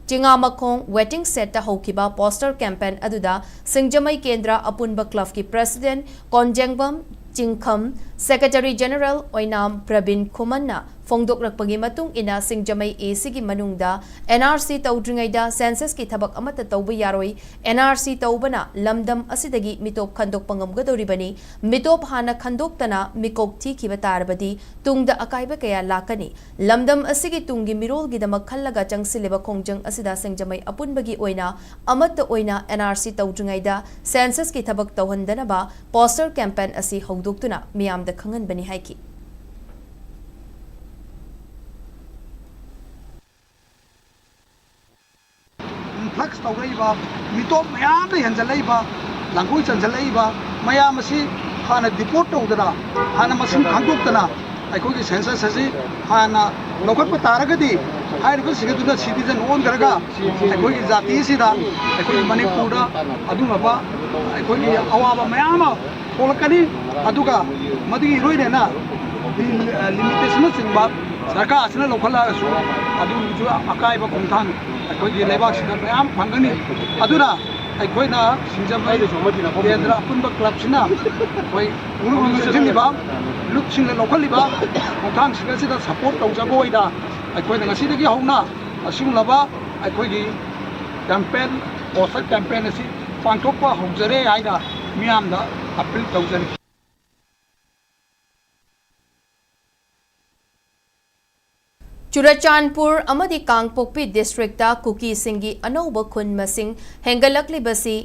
ꯆꯤꯉꯥꯃꯈꯣꯡ waiting shedꯇ ꯍꯧꯈꯤꯕ poster campaign ꯑꯗꯨꯗ ꯁꯤꯡꯖꯃꯩ ꯀꯦꯟꯗ꯭ꯔ ꯑꯄꯨꯟꯕ clubꯀꯤ president ꯀꯣꯟꯖꯦꯡꯕꯝ ꯆꯤꯡꯈꯝ, secretary general ꯑꯣꯏꯅꯥꯝ ꯄ꯭ꯔꯕꯤꯟ ꯈꯨꯃꯟꯅ ꯐꯣꯡꯗꯣꯛꯂꯛꯄꯒꯤ ꯃꯇꯨꯡ ꯏꯟꯅ ꯁꯤꯡꯖꯃꯩ ACꯒꯤ ꯃꯅꯨꯡꯗ NRC ꯇꯧꯗ꯭ꯔꯤꯉꯩꯗ censusꯀꯤ ꯊꯕꯛ ꯑꯃꯠꯇ ꯇꯧꯕ ꯌꯥꯔꯣꯏ꯫ NRC ꯇꯧꯕꯅ ꯂꯝꯗꯝ ꯑꯁꯤꯗꯒꯤ ꯃꯤꯇꯣꯞ ꯈꯟꯗꯣꯛꯄ ꯉꯝꯒꯗꯧꯔꯤꯕꯅꯤ꯫ ꯃꯤꯇꯣꯞ ꯍꯥꯟꯅ ꯈꯟꯗꯣꯛꯇꯅ ꯃꯤꯀꯣꯛ ꯊꯤꯈꯤꯕ ꯇꯥꯔꯕꯗꯤ ꯇꯨꯡꯗ ꯑꯀꯥꯏꯕ ꯀꯌꯥ ꯂꯥꯛꯀꯅꯤ꯫ ꯂꯝꯗꯝ ꯑꯁꯤꯒꯤ ꯇꯨꯡꯒꯤ ꯃꯤꯔꯣꯜꯒꯤꯗꯃꯛ ꯈꯜꯂꯒ ꯆꯪꯁꯤꯜꯂꯤꯕ ꯈꯣꯡꯖꯪ ꯑꯁꯤꯗ ꯁꯤꯡꯖꯃꯩ ꯑꯄꯨꯟꯕꯒꯤ ꯑꯣꯏꯅ ꯑꯃꯠꯇ ꯑꯣꯏꯅ NRC ꯇꯧꯗ꯭ꯔꯤꯉꯩꯗ censusꯀꯤ ꯊꯕꯛ ꯇꯧꯍꯟꯗꯅꯕ poster campaign ꯑꯁꯤ ꯍꯧꯗꯣꯛꯇꯨꯅ ꯃꯤꯌꯥꯝꯗ ꯈꯪꯍꯟꯕꯅꯤ ꯍꯥꯏꯈꯤ꯫ ꯗ꯭ꯔꯒꯁ ꯇꯧꯔꯛꯏꯕ, ꯃꯤꯇꯣꯞ ꯃꯌꯥꯝꯅ ꯍꯦꯟꯖꯜꯂꯛꯏꯕ, ꯂꯥꯡꯒꯣꯏ ꯆꯟꯁꯤꯜꯂꯛꯏꯕ ꯃꯌꯥꯝ ꯑꯁꯤ ꯍꯥꯟꯅ ꯗꯤꯄꯣꯔꯠ ꯇꯧꯗꯅ, ꯍꯥꯟꯅ ꯃꯁꯤꯡ ꯈꯪꯗꯣꯛꯇꯅ, ꯑꯩꯈꯣꯏꯒꯤ ꯁꯦꯟꯁꯁ ꯑꯁꯤ ꯍꯥꯟꯅ ꯂꯧꯈꯠꯄ ꯇꯥꯔꯒꯗꯤ, ꯍꯥꯏꯔꯤꯕꯁꯤꯡ ꯑꯗꯨꯅ ꯁꯤꯇꯤꯖꯟ ꯑꯣꯟꯈ꯭ꯔꯒ ꯑꯩꯈꯣꯏꯒꯤ ꯖꯥꯇꯤ ꯑꯁꯤꯗ, ꯑꯩꯈꯣꯏꯒꯤ ꯃꯅꯤꯄꯨꯔꯗ ꯑꯗꯨꯒꯨꯝꯂꯕ ꯑꯩꯈꯣꯏꯒꯤ ꯑꯋꯥꯕ ꯃꯌꯥꯝ ꯑꯃ ꯊꯣꯛꯂꯛꯀꯅꯤ꯫ ꯑꯗꯨꯒ ꯃꯗꯨꯒꯤ ꯏꯔꯣꯏꯅꯅ ꯂꯤꯃꯤꯇꯦꯁꯟꯅꯆꯤꯡꯕ ꯁꯔꯀꯥꯔꯁꯤꯅ ꯂꯧꯈꯠꯂꯛꯑꯒꯁꯨ ꯑꯗꯨꯒꯤꯁꯨ ꯑꯀꯥꯏꯕ ꯈꯣꯡꯊꯥꯡ ꯑꯩꯈꯣꯏꯒꯤ ꯂꯩꯕꯥꯛꯁꯤꯗ ꯃꯌꯥꯝ ꯐꯪꯒꯅꯤ꯫ ꯑꯗꯨꯅ ꯑꯩꯈꯣꯏꯅ ꯁꯤꯡꯖꯃꯩ ꯀꯦꯟꯗ꯭ꯔ ꯑꯄꯨꯟꯕ ꯀ꯭ꯂꯕꯁꯤꯅ ꯑꯩꯈꯣꯏ ꯄꯨꯛꯅꯤꯡ ꯆꯪꯁꯤꯜꯂꯤꯕ, ꯂꯨꯞꯁꯤꯡꯅ ꯂꯧꯈꯠꯂꯤꯕ ꯈꯣꯡꯊꯥꯡꯁꯤꯡ ꯑꯁꯤꯗ ꯁꯄꯣꯔꯠ ꯇꯧꯖꯕ ꯑꯣꯏꯅ ꯑꯩꯈꯣꯏꯅ ꯉꯁꯤꯗꯒꯤ ꯍꯧꯅ ꯑꯁꯤꯒꯨꯝꯂꯕ ꯑꯩꯈꯣꯏꯒꯤ ꯀꯦꯝꯄꯦꯟ, ꯄꯣꯁꯇꯔ ꯀꯦꯝꯄꯦꯟ ꯑꯁꯤ ꯄꯥꯡꯊꯣꯛꯄ ꯍꯧꯖꯔꯦ ꯍꯥꯏꯅ ꯃꯤꯌꯥꯝꯗ ꯑꯄꯤꯜ ꯇꯧꯖꯔꯤ꯫ ꯆꯨꯔꯆꯥꯟꯄꯨꯔ ꯑꯃꯗꯤ ꯀꯥꯡꯄꯣꯛꯄꯤ ꯗꯤꯁꯇ꯭ꯔꯤꯛꯇ ꯀꯨꯀꯤꯁꯤꯡꯒꯤ ꯑꯅꯧꯕ ꯈꯨꯟ ꯃꯁꯤꯡ ꯍꯦꯟꯒꯠꯂꯛꯂꯤꯕꯁꯤ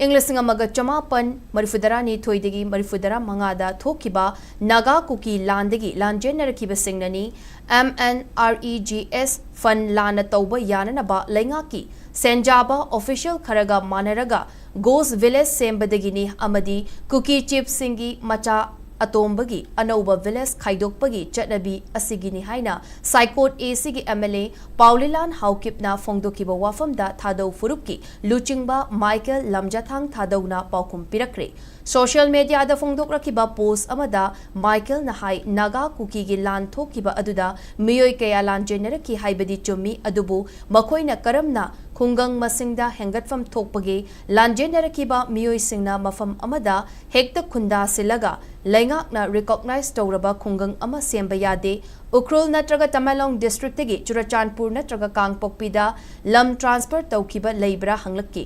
ꯏꯪ ꯂꯤꯁꯤꯡ ꯑꯃꯒ ꯆꯃꯥꯄꯟ ꯃꯔꯤꯐꯨꯇꯔꯥꯅꯤꯊꯣꯏꯗꯒꯤ ꯃꯔꯤꯐꯨꯇꯔꯥ ꯃꯉꯥꯗ ꯊꯣꯛꯈꯤꯕ ꯅꯥꯒꯥ ꯀꯨꯀꯤ ꯂꯥꯟꯗꯒꯤ ꯂꯥꯟꯖꯦꯟꯅꯔꯛꯈꯤꯕꯁꯤꯡꯅꯅꯤ꯫ M N R E G S ꯐꯟ ꯂꯥꯟꯅ ꯇꯧꯕ ꯌꯥꯅꯅꯕ ꯂꯩꯉꯥꯛꯀꯤ ꯁꯦꯟꯖꯥꯕ ꯑꯣꯐꯤꯁꯤꯌꯦꯜ ꯈꯔꯒ ꯃꯥꯟꯅꯔꯒ ꯒꯣꯁ ꯚꯤꯂꯦꯖ ꯁꯦꯝꯕꯗꯒꯤꯅꯤ ꯑꯃꯗꯤ ꯀꯨꯀꯤ ꯆꯤꯐꯁꯤꯡꯒꯤ ꯃꯆꯥ ꯑꯇꯣꯝꯕꯒꯤ ꯑꯅꯧꯕ ꯚꯤꯂꯦꯖ ꯈꯥꯏꯗꯣꯛꯄꯒꯤ ꯆꯠꯅꯕꯤ ꯑꯁꯤꯒꯤꯅꯤ ꯍꯥꯏꯅ ꯁꯥꯏꯀꯣꯠ ꯑꯦ ꯁꯤꯒꯤ ꯑꯦꯝ ꯑꯦꯜ ꯑꯦ ꯄꯥꯎꯂꯤꯂꯥꯟ ꯍꯥꯎꯀꯤꯞꯅ ꯐꯣꯡꯗꯣꯛꯈꯤꯕ ꯋꯥꯐꯝꯗ ꯊꯥꯗꯧ ꯐꯨꯔꯨꯞꯀꯤ ꯂꯨꯆꯤꯡꯕ ꯃꯥꯏꯀꯦꯜ ꯂꯝꯖꯥꯊꯥꯡ ꯊꯥꯗꯧꯅ ꯄꯥꯎꯈꯨꯝ ꯄꯤꯔꯛꯈ꯭ꯔꯦ꯫ ꯁꯣꯁꯤꯌꯦꯜ ꯃꯦꯗꯤꯌꯥꯗ ꯐꯣꯡꯗꯣꯛꯂꯛꯈꯤꯕ ꯄꯣꯁ ꯑꯃꯗ ꯃꯥꯏꯀꯦꯜꯅ ꯍꯥꯏ, ꯅꯥꯒꯥ ꯀꯨꯀꯤꯒꯤ ꯂꯥꯟ ꯊꯣꯛꯈꯤꯕ ꯑꯗꯨꯗ ꯃꯤꯑꯣꯏ ꯀꯌꯥ ꯂꯥꯟꯖꯦꯟꯅꯔꯛꯈꯤ ꯍꯥꯏꯕꯗꯤ ꯆꯨꯝꯃꯤ, ꯑꯗꯨꯕꯨ ꯃꯈꯣꯏꯅ ꯀꯔꯝꯅ ꯈꯨꯡꯒꯪ ꯃꯁꯤꯡꯗ ꯍꯦꯟꯒꯠꯐꯝ ꯊꯣꯛꯄꯒꯦ? ꯂꯥꯟꯖꯦꯟꯅꯔꯛꯈꯤꯕ ꯃꯤꯑꯣꯏꯁꯤꯡꯅ ꯃꯐꯝ ꯑꯃꯗ ꯍꯦꯛꯇ ꯈꯨꯟꯗꯥꯁꯤꯜꯂꯒ ꯂꯩꯉꯥꯛꯅ ꯔꯤꯀꯣꯛꯅꯥꯏꯖ ꯇꯧꯔꯕ ꯈꯨꯡꯒꯪ ꯑꯃ ꯁꯦꯝꯕ ꯌꯥꯗꯦ꯫ ꯎꯈ꯭ꯔꯨꯜ ꯅꯠꯇ꯭ꯔꯒ ꯇꯃꯦꯡꯂꯣꯡ ꯗꯤꯁꯇ꯭ꯔꯤꯛꯇꯒꯤ ꯆꯨꯔꯆꯥꯟꯄꯨꯔ ꯅꯠꯇ꯭ꯔꯒ ꯀꯥꯡꯄꯣꯛꯄꯤꯗ ꯂꯝ ꯇ꯭ꯔꯥꯟꯁꯐꯔ ꯇꯧꯈꯤꯕ ꯂꯩꯕ꯭ꯔꯥ ꯍꯪꯂꯛꯈꯤ꯫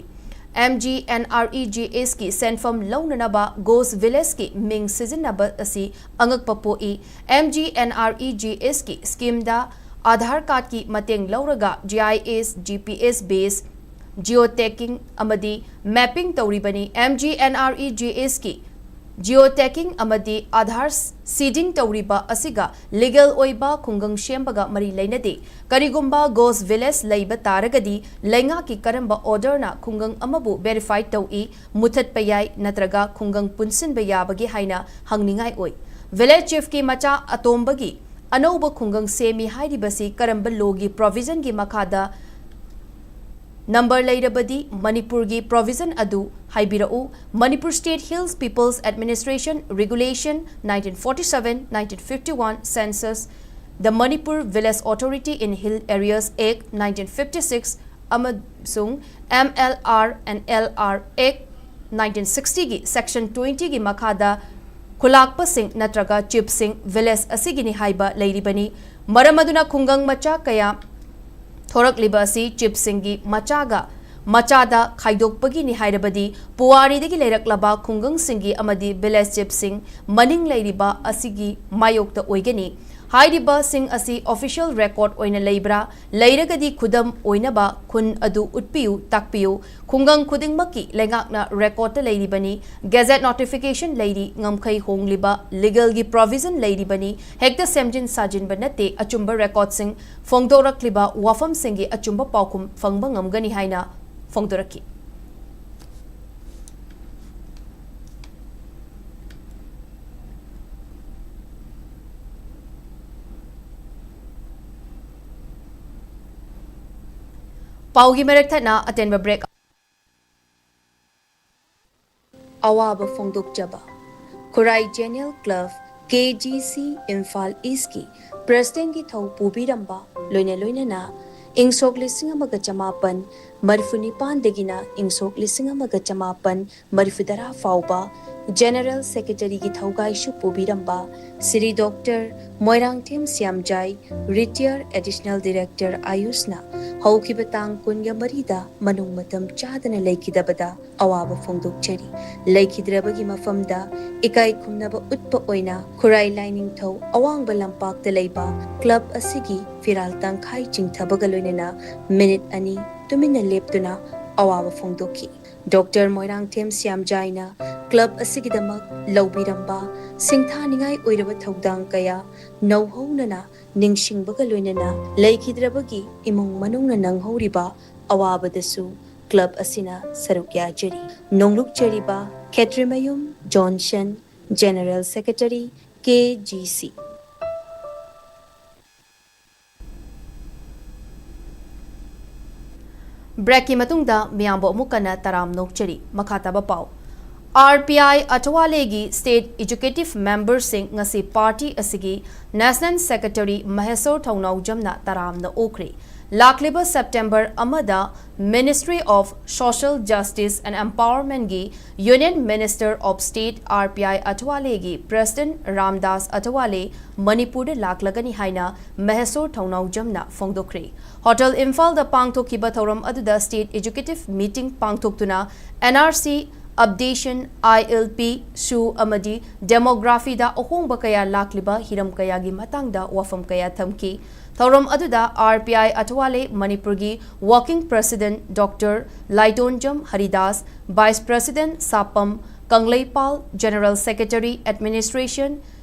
M G and R E G ꯑꯦꯁꯀꯤ ꯁꯦꯟꯐꯝ ꯂꯧꯅꯅꯕ ꯒꯣꯁ ꯚꯤꯂꯦꯖꯀꯤ ꯃꯤꯡ ꯁꯤꯖꯤꯟꯅꯕ ꯑꯁꯤ ꯑꯉꯛꯄ ꯄꯣꯛꯏ꯫ ꯑꯦꯝ G and R E G ꯑꯦꯁꯀꯤ ꯁ꯭ꯀꯤꯝꯗ ꯑꯥꯙꯥꯔ ꯀꯥꯔꯗꯀꯤ ꯃꯇꯦꯡ ꯂꯧꯔꯒ G I S, G P S based geotagging ꯑꯃꯗꯤ ꯃꯦꯄꯤꯡ ꯇꯧꯔꯤꯕꯅꯤ꯫ M G and R E G ꯑꯦꯁꯀꯤ Geotagging ꯑꯃꯗꯤ Aadhaar seeding ꯇꯧꯔꯤꯕ ꯑꯁꯤꯒ legal ꯑꯣꯏꯕ ꯈꯨꯡꯒꯪ ꯁꯦꯝꯕꯒ ꯃꯔꯤ ꯂꯩꯅꯗꯦ꯫ ꯀꯔꯤꯒꯨꯝꯕ ghost village ꯂꯩꯕ ꯇꯥꯔꯒꯗꯤ ꯂꯩꯉꯥꯛꯀꯤ ꯀꯔꯝꯕ orderꯅ ꯈꯨꯡꯒꯪ ꯑꯃꯕꯨ verify ꯇꯧꯏ, ꯃꯨꯊꯠꯄ ꯌꯥꯏ ꯅꯠꯇ꯭ꯔꯒ ꯈꯨꯡꯒꯪ ꯄꯨꯟꯁꯤꯟꯕ ꯌꯥꯕꯒꯦ ꯍꯥꯏꯅ ꯍꯪꯅꯤꯡꯉꯥꯏ ꯑꯣꯏ꯫ Village chiefꯀꯤ ꯃꯆꯥ ꯑꯇꯣꯝꯕꯒꯤ ꯑꯅꯧꯕ ꯈꯨꯡꯒꯪ ꯁꯦꯝꯃꯤ ꯍꯥꯏꯔꯤꯕꯁꯤ ꯀꯔꯝꯕ lawꯒꯤ provisionꯒꯤ ꯃꯈꯥꯗ number ꯂꯩꯔꯕꯗꯤ ꯃꯅꯤꯄꯨꯔꯒꯤ provision ꯑꯗꯨ ꯍꯥꯏꯕꯤꯔꯛꯎ꯫ Manipur State Hills People's Administration Regulation nineteen forty-seven, nineteen fifty-one Census, the Manipur Village Authority in Hill Areas Act nineteen fifty-six ꯑꯃꯁꯨꯡ M L R and L R Act nineteen sixtyꯒꯤ section twentyꯒꯤ ꯃꯈꯥꯗ ꯈꯨꯂꯥꯛꯄꯁꯤꯡ ꯅꯠꯇ꯭ꯔꯒ chiefꯁꯤꯡ village ꯑꯁꯤꯒꯤꯅꯤ ꯍꯥꯏꯕ ꯂꯩꯔꯤꯕꯅꯤ꯫ ꯃꯔꯝ ꯑꯗꯨꯅ ꯈꯨꯡꯒꯪ ꯃꯆꯥ ꯀꯌꯥ ꯊꯣꯔꯛꯂꯤꯕ ꯑꯁꯤ chiefꯁꯤꯡꯒꯤ ꯃꯆꯥꯒ ꯃꯆꯥꯗ ꯈꯥꯏꯗꯣꯛꯄꯒꯤꯅꯤ ꯍꯥꯏꯔꯕꯗꯤ ꯄꯨꯋꯥꯔꯤꯗꯒꯤ ꯂꯩꯔꯛꯂꯕ ꯈꯨꯡꯒꯪꯁꯤꯡꯒꯤ ꯑꯃꯗꯤ village chiefꯁꯤꯡ ꯃꯅꯤꯡ ꯂꯩꯔꯤꯕ ꯑꯁꯤꯒꯤ ꯃꯥꯌꯣꯛꯇ ꯑꯣꯏꯒꯅꯤ꯫ ꯍꯥꯏꯔꯤꯕꯁꯤꯡ ꯑꯁꯤ official record ꯑꯣꯏꯅ ꯂꯩꯕ꯭ꯔꯥ? ꯂꯩꯔꯒꯗꯤ ꯈꯨꯗꯝ ꯑꯣꯏꯅꯕ ꯈꯨꯟ ꯑꯗꯨ ꯎꯠꯄꯤꯌꯨ, ꯇꯥꯛꯄꯤꯌꯨ꯫ ꯈꯨꯡꯒꯪ ꯈꯨꯗꯤꯡꯃꯛꯀꯤ ꯂꯩꯉꯥꯛꯅ recordꯇ ꯂꯩꯔꯤꯕꯅꯤ, gazette notification ꯂꯩꯔꯤ, ꯉꯝꯈꯩ ꯍꯣꯡꯂꯤꯕ, legalꯒꯤ provision ꯂꯩꯔꯤꯕꯅꯤ, ꯍꯦꯛꯇ ꯁꯦꯝꯖꯤꯟ ꯁꯥꯖꯤꯟꯕ ꯅꯠꯇꯦ꯫ ꯑꯆꯨꯝꯕ recordꯁꯤꯡ ꯐꯣꯡꯗꯣꯔꯛꯂꯤꯕ ꯋꯥꯐꯝꯁꯤꯡꯒꯤ ꯑꯆꯨꯝꯕ ꯄꯥꯎꯈꯨꯝ ꯐꯪꯕ ꯉꯝꯒꯅꯤ ꯍꯥꯏꯅ ꯐꯣꯡꯗꯣꯔꯛꯈꯤ꯫ ꯄꯥꯎꯒꯤ ꯃꯔꯛ ꯊꯠꯅ ꯑꯇꯦꯟꯕ break꯫ ꯑꯋꯥꯕ ꯐꯣꯡꯗꯣꯛꯆꯕ꯫ ꯈꯨꯔꯥꯏ General Club, K G C, Imphal Eastꯀꯤ presidentꯀꯤ ꯊꯧ ꯄꯨꯕꯤꯔꯝꯕ ꯂꯣꯏꯅ ꯂꯣꯏꯅꯅ ꯏꯪ ꯁꯣꯛ ꯂꯤꯁꯤꯡ ꯑꯃꯒ ꯆꯃꯥꯄꯟ ꯃꯔꯤꯐꯨ ꯅꯤꯄꯥꯟꯗꯒꯤꯅ ꯏꯪ ꯁꯣꯛ ꯂꯤꯁꯤꯡ ꯑꯃꯒ ꯆꯃꯥꯄꯟ ꯃꯔꯤꯐꯨꯇꯔꯥ ꯐꯥꯎꯕ General Secretaryꯒꯤ ꯊꯧꯒꯥꯏꯁꯨ ꯄꯨꯕꯤꯔꯝꯕ Shri doctor Moirangthem Shyamjai, retired Additional Director ꯑꯥꯌꯨꯁꯅ ꯍꯧꯈꯤꯕ ꯇꯥꯡ ꯀꯨꯟꯒ ꯃꯔꯤꯗ ꯃꯅꯨꯡ ꯃꯇꯝ ꯆꯥꯗꯅ ꯂꯩꯈꯤꯗꯕꯗ ꯑꯋꯥꯕ ꯐꯣꯡꯗꯣꯛꯆꯔꯤ꯫ ꯂꯩꯈꯤꯗ꯭ꯔꯕꯒꯤ ꯃꯐꯝꯗ ꯏꯀꯥꯏ ꯈꯨꯝꯅꯕ ꯎꯠꯄ ꯑꯣꯏꯅ ꯈꯨꯔꯥꯏ ꯂꯥꯏꯅꯤꯡꯊꯧ ꯑꯋꯥꯡꯕ ꯂꯝꯄꯥꯛꯇ ꯂꯩꯕ club ꯑꯁꯤꯒꯤ ꯐꯤꯔꯥꯜ ꯇꯪꯈꯥꯏ ꯆꯤꯡꯊꯕꯒ ꯂꯣꯏꯅꯅ minute ꯑꯅꯤ ꯇꯨꯃꯤꯟꯅ ꯂꯦꯞꯇꯨꯅ ꯑꯋꯥꯕ ꯐꯣꯡꯗꯣꯛꯈꯤ꯫ ꯗꯣꯛꯇꯔ ꯃꯣꯏꯔꯥꯡꯊꯦꯝ ꯁ꯭ꯌꯥꯝꯖꯥꯏꯅ ꯀ꯭ꯂꯕ ꯑꯁꯤꯒꯤꯗꯃꯛ ꯂꯧꯕꯤꯔꯝꯕ ꯁꯤꯡꯊꯥꯅꯤꯡꯉꯥꯏ ꯑꯣꯏꯔꯕ ꯊꯧꯗꯥꯡ ꯀꯌꯥ ꯅꯧꯍꯧꯅꯅ ꯅꯤꯡꯁꯤꯡꯕꯒ ꯂꯣꯏꯅꯅ ꯂꯩꯈꯤꯗ꯭ꯔꯕꯒꯤ ꯏꯃꯨꯡ ꯃꯅꯨꯡꯅ ꯅꯪꯍꯧꯔꯤꯕ ꯑꯋꯥꯕꯗꯁꯨ ꯀ꯭ꯂꯕ ꯑꯁꯤꯅ ꯁꯔꯨꯛ ꯌꯥꯖꯔꯤ꯫ ꯅꯣꯡꯂꯨꯛꯆꯔꯤꯕ ꯈꯦꯇ꯭ꯔꯤꯃꯌꯨꯝ ꯖꯣꯟꯁꯟ, ꯖꯦꯅꯔꯦꯜ ꯁꯦꯀ꯭ꯔꯦꯇꯔꯤ, ꯀꯦ ꯖꯤ ꯁꯤ꯫ ꯕ꯭ꯔꯦꯛꯀꯤ ꯃꯇꯨꯡꯗ ꯃꯤꯌꯥꯝꯕꯨ ꯑꯃꯨꯛ ꯀꯟꯅ ꯇꯔꯥꯝꯅ ꯑꯣꯛꯆꯔꯤ꯫ ꯃꯈꯥ ꯇꯥꯕ ꯄꯥꯎ꯫ ꯑꯥꯔ ꯄꯤ ꯑꯥꯏ ꯑꯊꯋꯥꯂꯦꯒꯤ ꯁ꯭ꯇꯦꯠ ꯑꯦꯖꯨꯀꯦꯇꯤꯚ ꯃꯦꯝꯕꯔꯁꯤꯡ ꯉꯁꯤ ꯄꯥꯔꯇꯤ ꯑꯁꯤꯒꯤ ꯅꯦꯁꯅꯦꯜ ꯁꯦꯀ꯭ꯔꯦꯇꯔꯤ ꯃꯍꯦꯁꯣꯔ ꯊꯧꯅꯥꯎꯖꯝꯅ ꯇꯔꯥꯝꯅ ꯑꯣꯛꯈ꯭ꯔꯦ꯫ ꯂꯥꯛꯂꯤꯕ ꯁꯦꯞꯇꯦꯝꯕꯔ ꯑꯃꯗ Ministry of Social Justice and Empowermentꯒꯤ Union Minister of State R P I ꯑꯊꯋꯥꯂꯦꯒꯤ ꯄ꯭ꯔꯦꯁꯤꯗꯦꯟꯠ ꯔꯥꯝꯗꯥꯁ ꯑꯊꯋꯥꯂꯦ ꯃꯅꯤꯄꯨꯔꯗ ꯂꯥꯛꯂꯒꯅꯤ ꯍꯥꯏꯅ ꯃꯍꯦꯁꯣꯔ ꯊꯧꯅꯥꯎꯖꯝꯅ ꯐꯣꯡꯗꯣꯛꯈ꯭ꯔꯦ꯫ ꯍꯣꯇꯦꯜ ꯏꯝꯐꯥꯜꯗ ꯄꯥꯡꯊꯣꯛꯈꯤꯕ ꯊꯧꯔꯝ ꯑꯗꯨꯗ ꯁ꯭ꯇꯦꯠ ꯑꯦꯖꯨꯀꯦꯇꯤꯚ ꯃꯤꯇꯤꯡ ꯄꯥꯡꯊꯣꯛꯇꯨꯅ and R C, ꯑꯞꯗꯦꯁꯟ, I L P, ꯁꯨ ꯑꯃꯗꯤ ꯗꯦꯃꯣꯒ꯭ꯔꯥꯐꯤꯗ ꯑꯍꯣꯡꯕ ꯀꯌꯥ ꯂꯥꯛꯂꯤꯕ ꯍꯤꯔꯝ ꯀꯌꯥꯒꯤ ꯃꯇꯥꯡꯗ ꯋꯥꯐꯝ ꯀꯌꯥ ꯊꯝꯈꯤ꯫ ꯊꯧꯔꯝ ꯑꯗꯨꯗ ꯑꯥꯔ ꯄꯤ ꯑꯥꯏ ꯑꯊꯋꯥꯂꯦ ꯃꯅꯤꯄꯨꯔꯒꯤ working president doctor Laitonjam Haridas, vice president Sapam Kangleipal, general secretary administration,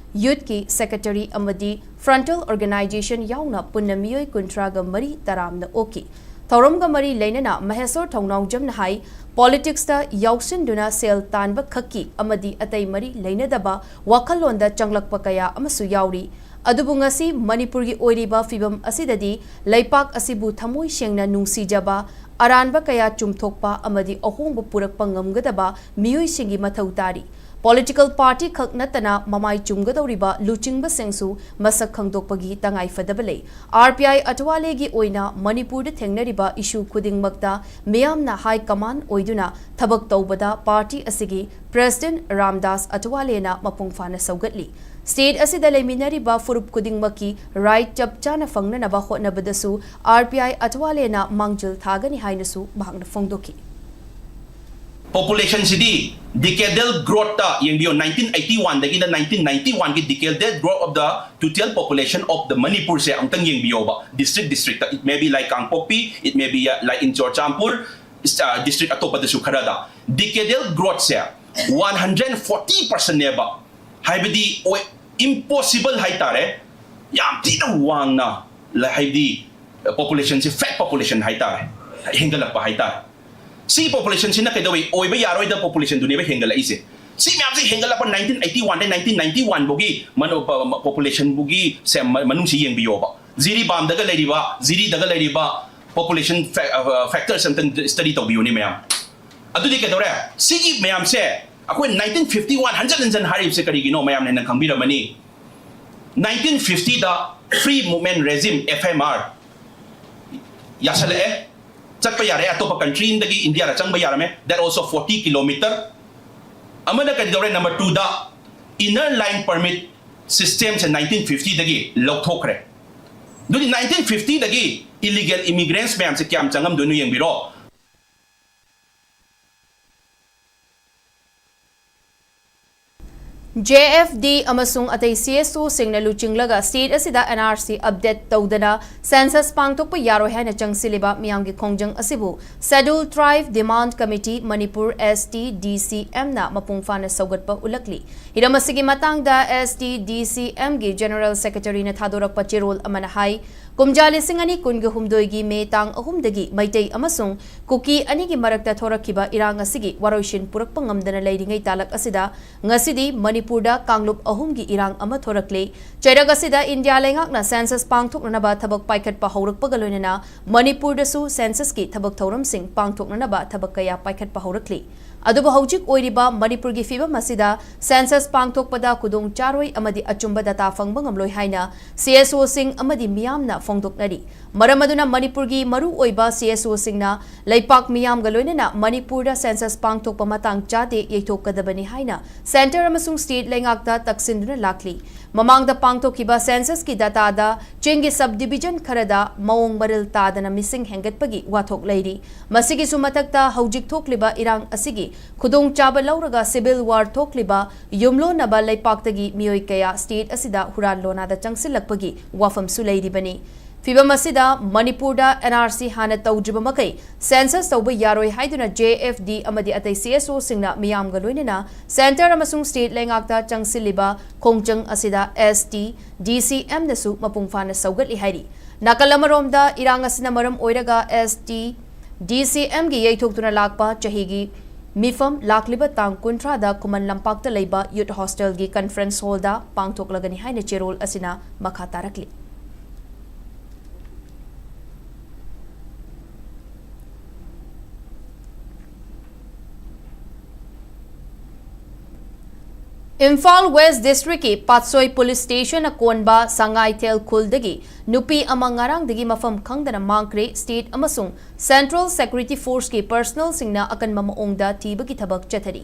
ꯌꯨꯊꯀꯤ ꯁꯦꯀ꯭ꯔꯦꯇꯔꯤ ꯑꯃꯗꯤ ꯐ꯭ꯔꯟꯇꯦꯜ ꯑꯣꯔꯒꯅꯥꯏꯖꯦꯁꯟ ꯌꯥꯎꯅ ꯄꯨꯟꯅ ꯃꯤꯑꯣꯏ ꯀꯨꯟꯊ꯭ꯔꯥꯒ ꯃꯔꯤ ꯇꯔꯥꯝꯅ ꯑꯣꯛꯈꯤ꯫ ꯊꯧꯔꯝꯒ ꯃꯔꯤ ꯂꯩꯅꯅ ꯃꯍꯦꯁꯣꯔ ꯊꯧꯅꯥꯎꯖꯝꯅ ꯍꯥꯏ, ꯄꯣꯂꯤꯇꯤꯛꯁꯇ ꯌꯥꯎꯁꯤꯟꯗꯨꯅ ꯁꯦꯜ ꯇꯥꯟꯕ ꯈꯛꯀꯤ ꯑꯃꯗꯤ ꯑꯇꯩ ꯃꯔꯤ ꯂꯩꯅꯗꯕ ꯋꯥꯈꯜꯂꯣꯟꯗ ꯆꯪꯂꯛꯄ ꯀꯌꯥ ꯑꯃꯁꯨ ꯌꯥꯎꯔꯤ꯫ ꯑꯗꯨꯕꯨ ꯉꯁꯤ ꯃꯅꯤꯄꯨꯔꯒꯤ ꯑꯣꯏꯔꯤꯕ ꯐꯤꯚꯝ ꯑꯁꯤꯗꯗꯤ ꯂꯩꯄꯥꯛ ꯑꯁꯤꯕꯨ ꯊꯃꯣꯏ ꯁꯦꯡꯅ ꯅꯨꯡꯁꯤꯖꯕ, ꯑꯔꯥꯟꯕ ꯀꯌꯥ ꯆꯨꯝꯊꯣꯛꯄ ꯑꯃꯗꯤ ꯑꯍꯣꯡꯕ ꯄꯨꯔꯛꯄ ꯉꯝꯒꯗꯕ ꯃꯤꯑꯣꯏꯁꯤꯡꯒꯤ ꯃꯊꯧ ꯇꯥꯔꯤ꯫ ꯄꯣꯂꯤꯇꯤꯀꯦꯜ ꯄꯥꯔꯇꯤ ꯈꯛ ꯅꯠꯇꯅ ꯃꯃꯥꯏ ꯆꯨꯝꯒꯗꯧꯔꯤꯕ ꯂꯨꯆꯤꯡꯕꯁꯤꯡꯁꯨ ꯃꯁꯛ ꯈꯪꯗꯣꯛꯄꯒꯤ ꯇꯉꯥꯏꯐꯗꯕ ꯂꯩ꯫ ꯑꯥꯔ ꯄꯤ ꯑꯥꯏ ꯑꯊꯋꯥꯂꯦꯒꯤ ꯑꯣꯏꯅ ꯃꯅꯤꯄꯨꯔꯗ ꯊꯦꯡꯅꯔꯤꯕ ꯏꯁꯨ ꯈꯨꯗꯤꯡꯃꯛꯇ ꯃꯤꯌꯥꯝꯅ ꯍꯥꯏ ꯀꯃꯥꯟ ꯑꯣꯏꯗꯨꯅ ꯊꯕꯛ ꯇꯧꯕꯗ ꯄꯥꯔꯇꯤ ꯑꯁꯤꯒꯤ ꯄ꯭ꯔꯦꯁꯤꯗꯦꯟꯠ ꯔꯥꯝꯗꯥꯁ ꯑꯊꯋꯥꯂꯦꯅ ꯃꯄꯨꯡ ꯐꯥꯅ ꯁꯧꯒꯠꯂꯤ꯫ ꯁ꯭ꯇꯦꯠ ꯑꯁꯤꯗ ꯂꯩꯃꯤꯟꯅꯔꯤꯕ ꯐꯨꯔꯨꯞ ꯈꯨꯗꯤꯡꯃꯛꯀꯤ ꯔꯥꯏꯠ ꯆꯞ ꯆꯥꯅ ꯐꯪꯅꯅꯕ ꯍꯣꯠꯅꯕꯗꯁꯨ ꯑꯥꯔ ꯄꯤ ꯑꯥꯏ ꯑꯊꯋꯥꯂꯦꯅ ꯃꯥꯡꯖꯤꯜ ꯊꯥꯒꯅꯤ ꯍꯥꯏꯅꯁꯨ ꯃꯍꯥꯛꯅ ꯐꯣꯡꯗꯣꯛꯈꯤ꯫ ꯄꯣꯄꯨꯂꯦꯁꯟꯁꯤꯗꯤ ꯗꯤꯀꯦꯗꯦꯜ ꯒ꯭ꯔꯣꯠꯇ ꯌꯦꯡꯕꯤꯌꯣ, ꯅꯥꯏꯟꯇꯤꯟ ꯑꯩꯠꯇꯤ ꯋꯥꯟꯗꯒꯤꯅ ꯅꯥꯏꯟꯇꯤꯟ ꯅꯥꯏꯟꯇꯤ ꯋꯥꯟꯒꯤ decadal growth of the total population of the ꯃꯅꯤꯄꯨꯔꯁꯦ ꯑꯃꯨꯛꯇꯪ ꯌꯦꯡꯕꯤꯌꯣꯕ, district districtꯇ, it may be like Kangpokpi, it may be like in Churachandpur, district ꯑꯇꯣꯞꯄꯗꯁꯨ ꯈꯔꯗ decadal growth ꯁꯦ one hundred forty percent ꯅꯦꯕ꯫ ꯍꯥꯏꯕꯗꯤ ꯑꯣꯏ, impossible ꯍꯥꯏꯇꯥꯔꯦ, ꯌꯥꯝ ꯊꯤꯅ ꯋꯥꯡꯅ ꯂ-, ꯍꯥꯏꯕꯗꯤ population ꯁꯦ fat population ꯍꯥꯏꯇꯥꯔꯦ, ꯍꯦꯟꯒꯠꯂꯛꯄ ꯍꯥꯏꯇꯥꯔꯦ꯫ ꯁꯤ population ꯁꯤꯅ ꯀꯩꯗꯧꯏ? ꯑꯣꯏꯕ ꯌꯥꯔꯣꯏꯗ population ꯗꯨꯅꯦꯕ ꯍꯦꯟꯒꯠꯂꯛꯏꯁꯦ꯫ ꯁꯤ ꯃꯌꯥꯝꯁꯦ ꯍꯦꯟꯒꯠꯂꯛꯄ nineteen eighty one ꯗꯩ nineteen ninety one ꯐꯥꯎꯒꯤ ꯃꯅꯨ-, ꯄ-, ꯃ-, population ꯕꯨꯒꯤ ꯁꯦ-, ꯃ-, ꯃꯅꯨꯡꯁꯤ ꯌꯦꯡꯕꯤꯌꯣꯕ꯫ ꯖꯤꯔꯤꯕꯥꯝꯗꯒ ꯂꯩꯔꯤꯕ, ꯖꯤꯔꯤꯗꯒ ꯂꯩꯔꯤꯕ population fac-, ꯑ, factors ꯑꯝꯇꯪ study ꯇꯧꯕꯤꯌꯨꯅꯦ ꯃꯌꯥꯝ꯫ ꯑꯗꯨꯗꯤ ꯀꯩꯗꯧꯔꯦ? ꯁꯤꯒꯤ ꯃꯌꯥꯝꯁꯦ ꯑꯩꯈꯣꯏ nineteen fifty one ꯍꯟꯖꯟ ꯍꯟꯖꯟ ꯍꯥꯏꯔꯤꯕꯁꯦ ꯀꯔꯤꯒꯤꯅꯣ? ꯃꯌꯥꯝꯅ ꯍꯦꯟꯅ ꯈꯪꯕꯤꯔꯝꯃꯅꯤ꯫ Nineteen fifty ꯗ free movement regime, F M R, ꯌꯥꯁꯜꯂꯛꯑꯦ꯫ ꯆꯠꯄ ꯌꯥꯔꯦ, ꯑꯇꯣꯞꯄ country ꯑꯃꯗꯒꯤ ꯏꯟꯗꯤꯌꯥꯗ ꯆꯪꯕ ꯌꯥꯔꯝꯃꯦ꯫ That also forty kilometer꯫ ꯑꯃꯅ ꯀꯔꯤ ꯇꯧꯔꯦ? Number two ꯗ inner line permit system ꯁꯦ nineteen fifty ꯗꯒꯤ ꯂꯧꯊꯣꯛꯈ꯭ꯔꯦ꯫ ꯑꯗꯨꯗꯤ nineteen fifty ꯗꯒꯤ illegal immigrants ꯃꯌꯥꯝꯁꯦ ꯀꯌꯥꯝ ꯆꯪꯉꯝꯗꯣꯏꯅꯣ ꯌꯦꯡꯕꯤꯔꯣ꯫ J F D ꯑꯃꯁꯨꯡ ꯑꯇꯩ C S O ꯁꯤꯡꯅ ꯂꯨꯆꯤꯡꯂꯒ state ꯑꯁꯤꯗ N R C update ꯇꯧꯗꯅ census ꯄꯥꯡꯊꯣꯛꯄ ꯌꯥꯔꯣꯏ ꯍꯥꯏꯅ ꯆꯪꯁꯤꯜꯂꯤꯕ ꯃꯤꯌꯥꯝꯒꯤ ꯈꯣꯡꯖꯪ ꯑꯁꯤꯕꯨ Scheduled Tribe Demand Committee Manipur, S T D C M ꯅ ꯃꯄꯨꯡ ꯐꯥꯅ ꯁꯧꯒꯠꯄ ꯎꯠꯂꯛꯂꯤ꯫ ꯍꯤꯔꯝ ꯑꯁꯤꯒꯤ ꯃꯇꯥꯡꯗ S T D C M ꯒꯤ General Secretary ꯅ ꯊꯥꯗꯣꯔꯛꯄ ꯆꯦꯔꯣꯜ ꯑꯃꯅ ꯍꯥꯏ, ꯀꯨꯝꯖꯥ ꯂꯤꯁꯤꯡ ꯑꯅꯤ ꯀꯨꯟꯒ ꯍꯨꯝꯗꯣꯏꯒꯤ May ꯇꯥꯡ ꯑꯍꯨꯝꯗꯒꯤ ꯃꯩꯇꯩ ꯑꯃꯁꯨꯡ ꯀꯨꯀꯤ ꯑꯅꯤꯒꯤ ꯃꯔꯛꯇ ꯊꯣꯔꯛꯈꯤꯕ ꯏꯔꯥꯡ ꯑꯁꯤꯒꯤ ꯋꯥꯔꯣꯏꯁꯤꯟ ꯄꯨꯔꯛꯄ ꯉꯝꯗꯅ ꯂꯩꯔꯤꯉꯩ ꯇꯥꯂꯛ ꯑꯁꯤꯗ ꯉꯁꯤꯗꯤ ꯃꯅꯤꯄꯨꯔꯗ ꯀꯥꯡꯂꯨꯞ ꯑꯍꯨꯝꯒꯤ ꯏꯔꯥꯡ ꯑꯃ ꯊꯣꯔꯛꯂꯦ꯫ ꯆꯩꯔꯛ ꯑꯁꯤꯗ ꯏꯟꯗꯤꯌꯥ ꯂꯩꯉꯥꯛꯅ census ꯄꯥꯡꯊꯣꯛꯅꯅꯕ ꯊꯕꯛ ꯄꯥꯏꯈꯠꯄ ꯍꯧꯔꯛꯄꯒ ꯂꯣꯏꯅꯅ ꯃꯅꯤꯄꯨꯔꯗꯁꯨ census ꯀꯤ ꯊꯕꯛ ꯊꯧꯔꯝꯁꯤꯡ ꯄꯥꯡꯊꯣꯛꯅꯅꯕ ꯊꯕꯛ ꯀꯌꯥ ꯄꯥꯏꯈꯠꯄ ꯍꯧꯔꯛꯂꯤ꯫ ꯑꯗꯨꯕꯨ ꯍꯧꯖꯤꯛ ꯑꯣꯏꯔꯤꯕ ꯃꯅꯤꯄꯨꯔꯒꯤ ꯐꯤꯕꯝ ꯑꯁꯤꯗ census ꯄꯥꯡꯊꯣꯛꯄꯗ ꯈꯨꯗꯣꯡ ꯆꯥꯔꯣꯏ ꯑꯃꯗꯤ ꯑꯆꯨꯝꯕ data ꯐꯪꯕ ꯉꯝꯂꯣꯏ ꯍꯥꯏꯅ C S O ꯁꯤꯡ ꯑꯃꯗꯤ ꯃꯤꯌꯥꯝꯅ ꯐꯣꯡꯗꯣꯛꯅꯔꯤ꯫ ꯃꯔꯝ ꯑꯗꯨꯅ ꯃꯅꯤꯄꯨꯔꯒꯤ ꯃꯔꯨꯑꯣꯏꯕ C S O ꯁꯤꯡꯅ ꯂꯩꯄꯥꯛ ꯃꯤꯌꯥꯝꯒ ꯂꯣꯏꯅꯅ ꯃꯅꯤꯄꯨꯔꯗ census ꯄꯥꯡꯊꯣꯛꯄ ꯃꯇꯥꯡ ꯆꯥꯗꯦ ꯌꯩꯊꯣꯛꯀꯗꯕꯅꯤ ꯍꯥꯏꯅ centre ꯑꯃꯁꯨꯡ state ꯂꯩꯉꯥꯛꯇ ꯇꯛꯁꯤꯟꯗꯨꯅ ꯂꯥꯛꯂꯤ꯫ ꯃꯃꯥꯡꯗ ꯄꯥꯡꯊꯣꯛꯈꯤꯕ census ꯀꯤ data ꯗ ꯆꯤꯡꯒꯤ subdivision ꯈꯔꯗ ꯃꯑꯣꯡ ꯃꯔꯤꯜ ꯇꯥꯗꯅ ꯃꯤꯁꯤꯡ ꯍꯦꯟꯒꯠꯄꯒꯤ ꯋꯥꯊꯣꯛ ꯂꯩꯔꯤ꯫ ꯃꯁꯤꯒꯤꯁꯨ ꯃꯊꯛꯇ ꯍꯧꯖꯤꯛ ꯊꯣꯛꯂꯤꯕ ꯏꯔꯥꯡ ꯑꯁꯤꯒꯤ ꯈꯨꯗꯣꯡꯆꯥꯕ ꯂꯧꯔꯒ civil war ꯊꯣꯛꯂꯤꯕ ꯌꯨꯝꯂꯣꯟꯅꯕ ꯂꯩꯄꯥꯛꯇꯒꯤ ꯃꯤꯑꯣꯏ ꯀꯌꯥ state ꯑꯁꯤꯗ ꯍꯨꯔꯥꯟ ꯂꯣꯟꯅꯥꯗ ꯆꯪꯁꯤꯜꯂꯛꯄꯒꯤ ꯋꯥꯐꯝꯁꯨ ꯂꯩꯔꯤꯕꯅꯤ꯫ ꯐꯤꯚꯝ ꯑꯁꯤꯗ ꯃꯅꯤꯄꯨꯔꯗ NRC ꯍꯥꯟꯅ ꯇꯧꯗ꯭ꯔꯤꯕ ꯃꯈꯩ census ꯇꯧꯕ ꯌꯥꯔꯣꯏ ꯍꯥꯏꯗꯨꯅ JFD ꯑꯃꯗꯤ ꯑꯇꯩ CSOꯁꯤꯡꯅ ꯃꯤꯌꯥꯝꯒ ꯂꯣꯏꯅꯅ centre ꯑꯃꯁꯨꯡ state ꯂꯩꯉꯥꯛꯇ ꯆꯪꯁꯤꯜꯂꯤꯕ ꯈꯣꯡꯖꯪ ꯑꯁꯤꯗ ST DCMꯅꯁꯨ ꯃꯄꯨꯡ ꯐꯥꯅ ꯁꯧꯒꯠꯂꯤ ꯍꯥꯏꯔꯤ꯫ ꯅꯥꯀꯜ ꯑꯃꯔꯣꯝꯗ ꯏꯔꯥꯡ ꯑꯁꯤꯅ ꯃꯔꯝ ꯑꯣꯏꯔꯒ ST DCMꯒꯤ ꯌꯩꯊꯣꯛꯇꯨꯅ ꯂꯥꯛꯄ ꯆꯍꯤꯒꯤ ꯃꯤꯐꯝ ꯂꯥꯛꯂꯤꯕ ꯇꯥꯡ ꯀꯨꯟꯊ꯭ꯔꯥꯗ ꯈꯨꯃꯟ ꯂꯝꯄꯥꯛꯇ ꯂꯩꯕ Youth Hostelꯒꯤ conference hallꯗ ꯄꯥꯡꯊꯣꯛꯂꯒꯅꯤ ꯍꯥꯏꯅ ꯆꯦꯔꯣꯜ ꯑꯁꯤꯅ ꯃꯈꯥ ꯇꯥꯔꯛꯂꯤ꯫ ꯏꯝꯐꯥꯜ West Districtꯀꯤ ꯄꯥꯠꯁꯣꯏ Police Stationꯅ ꯀꯣꯟꯕ ꯁꯉꯥꯏꯊꯦꯜ ꯈꯨꯜꯗꯒꯤ ꯅꯨꯄꯤ ꯑꯃ ꯉꯔꯥꯡꯗꯒꯤ ꯃꯐꯝ ꯈꯪꯗꯅ ꯃꯥꯡꯈ꯭ꯔꯦ꯫ State ꯑꯃꯁꯨꯡ Central Security Forceꯀꯤ personnelꯁꯤꯡꯅ ꯑꯀꯟꯕ ꯃꯑꯣꯡꯗ ꯊꯤꯕꯒꯤ ꯊꯕꯛ ꯆꯠꯊꯔꯤ꯫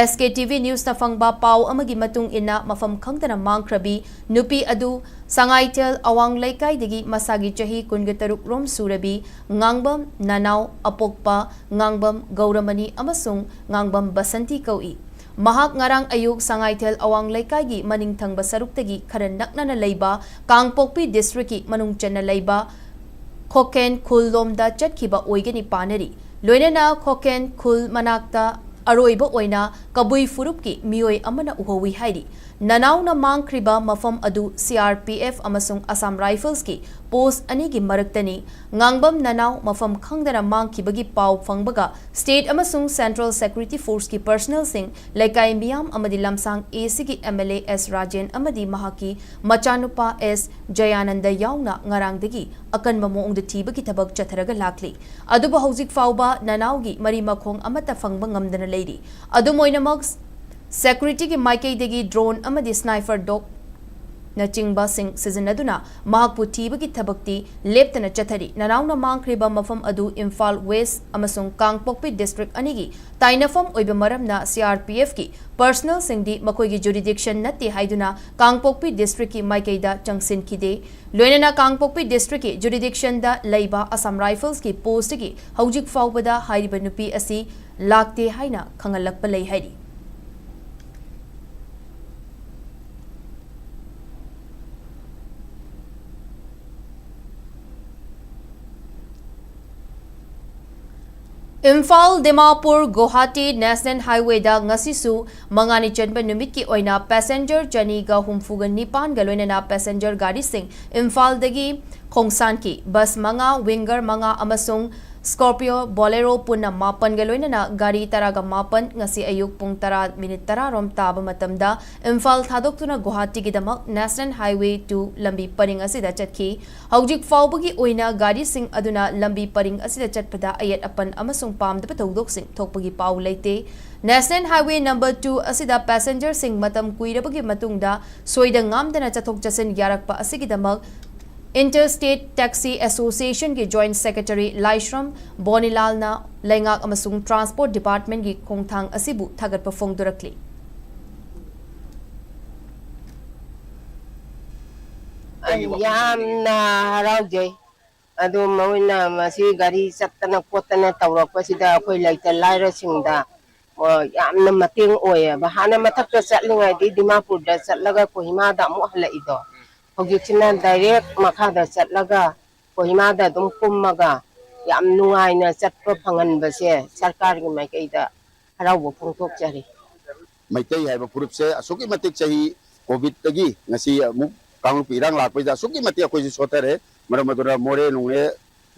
SKTV Newsꯅ ꯐꯪꯕ ꯄꯥꯎ ꯑꯃꯒꯤ ꯃꯇꯨꯡ ꯏꯟꯅ, ꯃꯐꯝ ꯈꯪꯗꯅ ꯃꯥꯡꯈ꯭ꯔꯕꯤ ꯅꯨꯄꯤ ꯑꯗꯨ ꯁꯉꯥꯏꯊꯦꯜ ꯑꯋꯥꯡ ꯂꯩꯀꯥꯏꯗꯒꯤ ꯃꯁꯥꯒꯤ ꯆꯍꯤ ꯀꯨꯟꯒ ꯇꯔꯨꯛ ꯔꯣꯝ ꯁꯨꯔꯕꯤ ꯉꯥꯡꯕꯝ ꯅꯅꯥꯎ ꯑꯄꯣꯛꯄ ꯉꯥꯡꯕꯝ ꯒꯧꯔꯃꯅꯤ ꯑꯃꯁꯨꯡ ꯉꯥꯡꯕꯝ ꯕꯁꯟꯇꯤ ꯀꯧꯏ꯫ ꯃꯍꯥꯛ ꯉꯔꯥꯡ ꯑꯌꯨꯛ ꯁꯉꯥꯏꯊꯦꯜ ꯑꯋꯥꯡ ꯂꯩꯀꯥꯏꯒꯤ ꯃꯅꯤꯡ ꯊꯪꯕ ꯁꯔꯨꯛꯇꯒꯤ ꯈꯔ ꯅꯛꯅꯅ ꯂꯩꯕ ꯀꯥꯡꯄꯣꯛꯄꯤ Districtꯀꯤ ꯃꯅꯨꯡ ꯆꯟꯅ ꯂꯩꯕ ꯈꯣꯀꯦꯟ ꯈꯨꯜ ꯂꯣꯝꯗ ꯆꯠꯈꯤꯕ ꯑꯣꯏꯒꯅꯤ ꯄꯥꯅꯔꯤ꯫ ꯂꯣꯏꯅꯅ ꯈꯣꯀꯦꯟ ꯈꯨꯜ ꯃꯅꯥꯛꯇ ꯑꯔꯣꯏꯕ ꯑꯣꯏꯅ ꯀꯕꯨꯏ ꯐꯨꯔꯨꯞꯀꯤ ꯃꯤꯑꯣꯏ ꯑꯃꯅ ꯎꯍꯧꯏ ꯍꯥꯏꯔꯤ꯫ ꯅꯅꯥꯎꯅ ꯃꯥꯡꯈ꯭ꯔꯤꯕ ꯃꯐꯝ ꯑꯗꯨ CRPF ꯑꯃꯁꯨꯡ Assam Riflesꯀꯤ post ꯑꯅꯤꯒꯤ ꯃꯔꯛꯇꯅꯤ꯫ ꯉꯥꯡꯕꯝ ꯅꯅꯥꯎ ꯃꯐꯝ ꯈꯪꯗꯅ ꯃꯥꯡꯈꯤꯕꯒꯤ ꯄꯥꯎ ꯐꯪꯕꯒ state ꯑꯃꯁꯨꯡ Central Security Forceꯀꯤ personnelꯁꯤꯡ, ꯂꯩꯀꯥꯏ ꯃꯤꯌꯥꯝ ꯑꯃꯗꯤ ꯂꯝꯁꯥꯡ ACꯒꯤ MLA S ꯔꯥꯖꯦꯟ ꯑꯃꯗꯤ ꯃꯍꯥꯛꯀꯤ ꯃꯆꯥꯅꯨꯄꯥ S ꯖꯌꯥꯅꯟꯗ ꯌꯥꯎꯅ ꯉꯔꯥꯡꯗꯒꯤ ꯑꯀꯟꯕ ꯃꯑꯣꯡꯗ ꯊꯤꯕꯒꯤ ꯊꯕꯛ ꯆꯠꯊꯔꯒ ꯂꯥꯛꯂꯤ꯫ ꯑꯗꯨꯕꯨ ꯍꯧꯖꯤꯛ ꯐꯥꯎꯕ ꯅꯅꯥꯎꯒꯤ ꯃꯔꯤ ꯃꯈꯣꯡ ꯑꯃꯠꯇ ꯐꯪꯕ ꯉꯝꯗꯅ ꯂꯩꯔꯤ꯫ ꯑꯗꯨꯝ ꯑꯣꯏꯅꯃꯛ, securityꯒꯤ ꯃꯥꯏꯀꯩꯗꯒꯤ drone ꯑꯃꯗꯤ sniper dogꯅꯆꯤꯡꯕꯁꯤꯡ ꯁꯤꯖꯤꯟꯅꯗꯨꯅ ꯃꯍꯥꯛꯄꯨ ꯊꯤꯕꯒꯤ ꯊꯕꯛꯇꯤ ꯂꯦꯞꯇꯅ ꯆꯠꯊꯔꯤ꯫ ꯅꯅꯥꯎꯅ ꯃꯥꯡꯈ꯭ꯔꯤꯕ ꯃꯐꯝ ꯑꯗꯨ ꯏꯝꯐꯥꯜ West ꯑꯃꯁꯨꯡ ꯀꯥꯡꯄꯣꯛꯄꯤ District ꯑꯅꯤꯒꯤ ꯇꯥꯏꯅꯐꯝ ꯑꯣꯏꯕ ꯃꯔꯝꯅ CRPFꯀꯤ personnelꯁꯤꯡꯗꯤ ꯃꯈꯣꯏꯒꯤ jurisdiction ꯅꯠꯇꯦ ꯍꯥꯏꯗꯨꯅ ꯀꯥꯡꯄꯣꯛꯄꯤ Districtꯀꯤ ꯃꯥꯏꯀꯩꯗ ꯆꯪꯁꯤꯟꯈꯤꯗꯦ꯫ ꯂꯣꯏꯅꯅ ꯀꯥꯡꯄꯣꯛꯄꯤ Districtꯀꯤ jurisdictionꯗ ꯂꯩꯕ Assam Riflesꯀꯤ postꯇꯒꯤ ꯍꯧꯖꯤꯛ ꯐꯥꯎꯕꯗ ꯍꯥꯏꯔꯤꯕ ꯅꯨꯄꯤ ꯑꯁꯤ ꯂꯥꯛꯇꯦ ꯍꯥꯏꯅ ꯈꯪꯍꯜꯂꯛꯄ ꯂꯩ ꯍꯥꯏꯔꯤ꯫ ꯏꯝꯐꯥꯜ ꯗꯤꯃꯥꯄꯨꯔ ꯒꯨꯋꯥꯍꯥꯇꯤ ꯅꯦꯁꯅꯦꯜ ꯍꯥꯏꯋꯦꯗ ꯉꯁꯤꯁꯨ ꯃꯉꯥꯅꯤ ꯆꯟꯕ ꯅꯨꯃꯤꯠꯀꯤ ꯑꯣꯏꯅ ꯄꯦꯁꯦꯟꯖꯔ ꯆꯅꯤꯒ ꯍꯨꯝꯐꯨꯒ ꯅꯤꯄꯥꯟꯒ ꯂꯣꯏꯅꯅ ꯄꯦꯁꯦꯟꯖꯔ ꯒꯥꯔꯤꯁꯤꯡ ꯏꯝꯐꯥꯜꯗꯒꯤ ꯈꯣꯡꯁꯥꯟꯈꯤ꯫ ꯕꯁ ꯃꯉꯥ, ꯋꯤꯡꯒꯔ ꯃꯉꯥ ꯑꯃꯁꯨꯡ ꯁ꯭ꯀꯣꯔꯄꯤꯌꯣ ꯕꯣꯂꯦꯔꯣ ꯄꯨꯟꯅ ꯃꯥꯄꯟꯒ ꯂꯣꯏꯅꯅ ꯒꯥꯔꯤ ꯇꯔꯥꯒ ꯃꯥꯄꯟ ꯉꯁꯤ ꯑꯌꯨꯛ ꯄꯨꯡ ꯇꯔꯥ ꯃꯤꯅꯤꯠ ꯇꯔꯥ ꯔꯣꯝ ꯇꯥꯕ ꯃꯇꯝꯗ ꯏꯝꯐꯥꯜ ꯊꯥꯗꯣꯛꯇꯨꯅ ꯒꯨꯋꯥꯍꯥꯇꯤꯒꯤꯗꯃꯛ ꯅꯦꯁꯅꯦꯜ ꯍꯥꯏꯋꯦ ꯇꯨ ꯂꯝꯕꯤ ꯄꯔꯤꯡ ꯑꯁꯤꯗ ꯆꯠꯈꯤ꯫ ꯍꯧꯖꯤꯛ ꯐꯥꯎꯕꯒꯤ ꯑꯣꯏꯅ ꯒꯥꯔꯤꯁꯤꯡ ꯑꯗꯨꯅ ꯂꯝꯕꯤ ꯄꯔꯤꯡ ꯑꯁꯤꯗ ꯆꯠꯄꯗ ꯑꯌꯦꯠ ꯑꯄꯟ ꯑꯃꯁꯨꯡ ꯄꯥꯝꯗꯕ ꯊꯧꯗꯣꯛꯁꯤꯡ ꯊꯣꯛꯄꯒꯤ ꯄꯥꯎ ꯂꯩꯇꯦ꯫ ꯅꯦꯁꯅꯦꯜ ꯍꯥꯏꯋꯦ ꯅꯝꯕꯔ ꯇꯨ ꯑꯁꯤꯗ ꯄꯦꯁꯦꯟꯖꯔꯁꯤꯡ ꯃꯇꯝ ꯀꯨꯏꯔꯕꯒꯤ ꯃꯇꯨꯡꯗ ꯁꯣꯏꯗ ꯉꯥꯝꯗꯅ ꯆꯠꯊꯣꯛ ꯆꯠꯁꯤꯟ ꯌꯥꯔꯛꯄ ꯑꯁꯤꯒꯤꯗꯃꯛ ꯏꯟꯇꯔ ꯁ꯭ꯇꯦꯠ ꯇꯦꯛꯁꯤ ꯑꯦꯁꯣꯁꯤꯌꯦꯁꯟꯒꯤ ꯖꯣꯏꯟꯠ ꯁꯦꯀ꯭ꯔꯦꯇꯔꯤ ꯂꯥꯏꯁ꯭ꯔꯝ ꯕꯣꯅꯤꯂꯥꯜꯅ ꯂꯩꯉꯥꯛ ꯑꯃꯁꯨꯡ ꯇ꯭ꯔꯥꯟꯁꯄꯣꯔꯠ ꯗꯤꯄꯥꯔꯠꯃꯦꯟꯠꯀꯤ ꯈꯣꯡꯊꯥꯡ ꯑꯁꯤꯕꯨ ꯊꯥꯒꯠꯄ ꯐꯣꯡꯗꯣꯔꯛꯂꯤ꯫ ꯑꯩ ꯌꯥꯝꯅ ꯍꯔꯥꯎꯖꯩ꯫ ꯑꯗꯨ ꯃꯣꯏꯅ ꯃꯁꯤ ꯒꯥꯔꯤ ꯆꯠꯇꯅ ꯈꯣꯠꯇꯅ ꯇꯧꯔꯛꯄꯁꯤꯗ ꯑꯩꯈꯣꯏ ꯂꯩꯇ ꯂꯥꯏꯔꯁꯤꯡꯗ, ꯑꯣ, ꯌꯥꯝꯅ ꯃꯇꯦꯡ ꯑꯣꯏꯌꯦꯕ꯫ ꯍꯥꯟꯅ ꯃꯊꯛꯇ ꯆꯠꯂꯤꯉꯩꯗꯤ ꯗꯤꯃꯥꯄꯨꯔꯗ ꯆꯠꯂꯒ ꯀꯣꯍꯤꯃꯥꯗ ꯑꯃꯨꯛ ꯍꯜꯂꯛꯏꯗꯣ, ꯍꯧꯖꯤꯛꯁꯤꯅ ꯗꯥꯏꯔꯦꯛ ꯃꯈꯥꯗ ꯆꯠꯂꯒ ꯀꯣꯍꯤꯃꯥꯗ ꯑꯗꯨꯝ ꯀꯨꯝꯃꯒ ꯌꯥꯝ ꯅꯨꯡꯉꯥꯏꯅ ꯆꯠꯄ ꯐꯪꯍꯟꯕꯁꯦ ꯁꯔꯀꯥꯔꯒꯤ ꯃꯥꯏꯀꯩꯗ ꯍꯔꯥꯎꯕ ꯐꯣꯡꯗꯣꯛꯆꯔꯤ꯫ ꯃꯩꯇꯩ ꯍꯥꯏꯕ ꯐꯨꯔꯨꯞꯁꯦ ꯑꯁꯨꯛꯀꯤ ꯃꯇꯤꯛ ꯆꯍꯤ ꯀꯣꯚꯤꯗꯇꯒꯤ ꯉꯁꯤ ꯑꯃꯨꯛ ꯀꯥꯡꯂꯨꯞꯀꯤ ꯏꯔꯥꯡ ꯂꯥꯛꯄꯁꯤꯗ ꯑꯁꯨꯛꯀꯤ ꯃꯇꯤꯛ ꯑꯩꯈꯣꯏꯁꯨ ꯁꯣꯠꯊꯔꯦ꯫ ꯃꯔꯝ ꯑꯗꯨꯅ ꯃꯣꯔꯦ ꯅꯨꯡꯂꯦ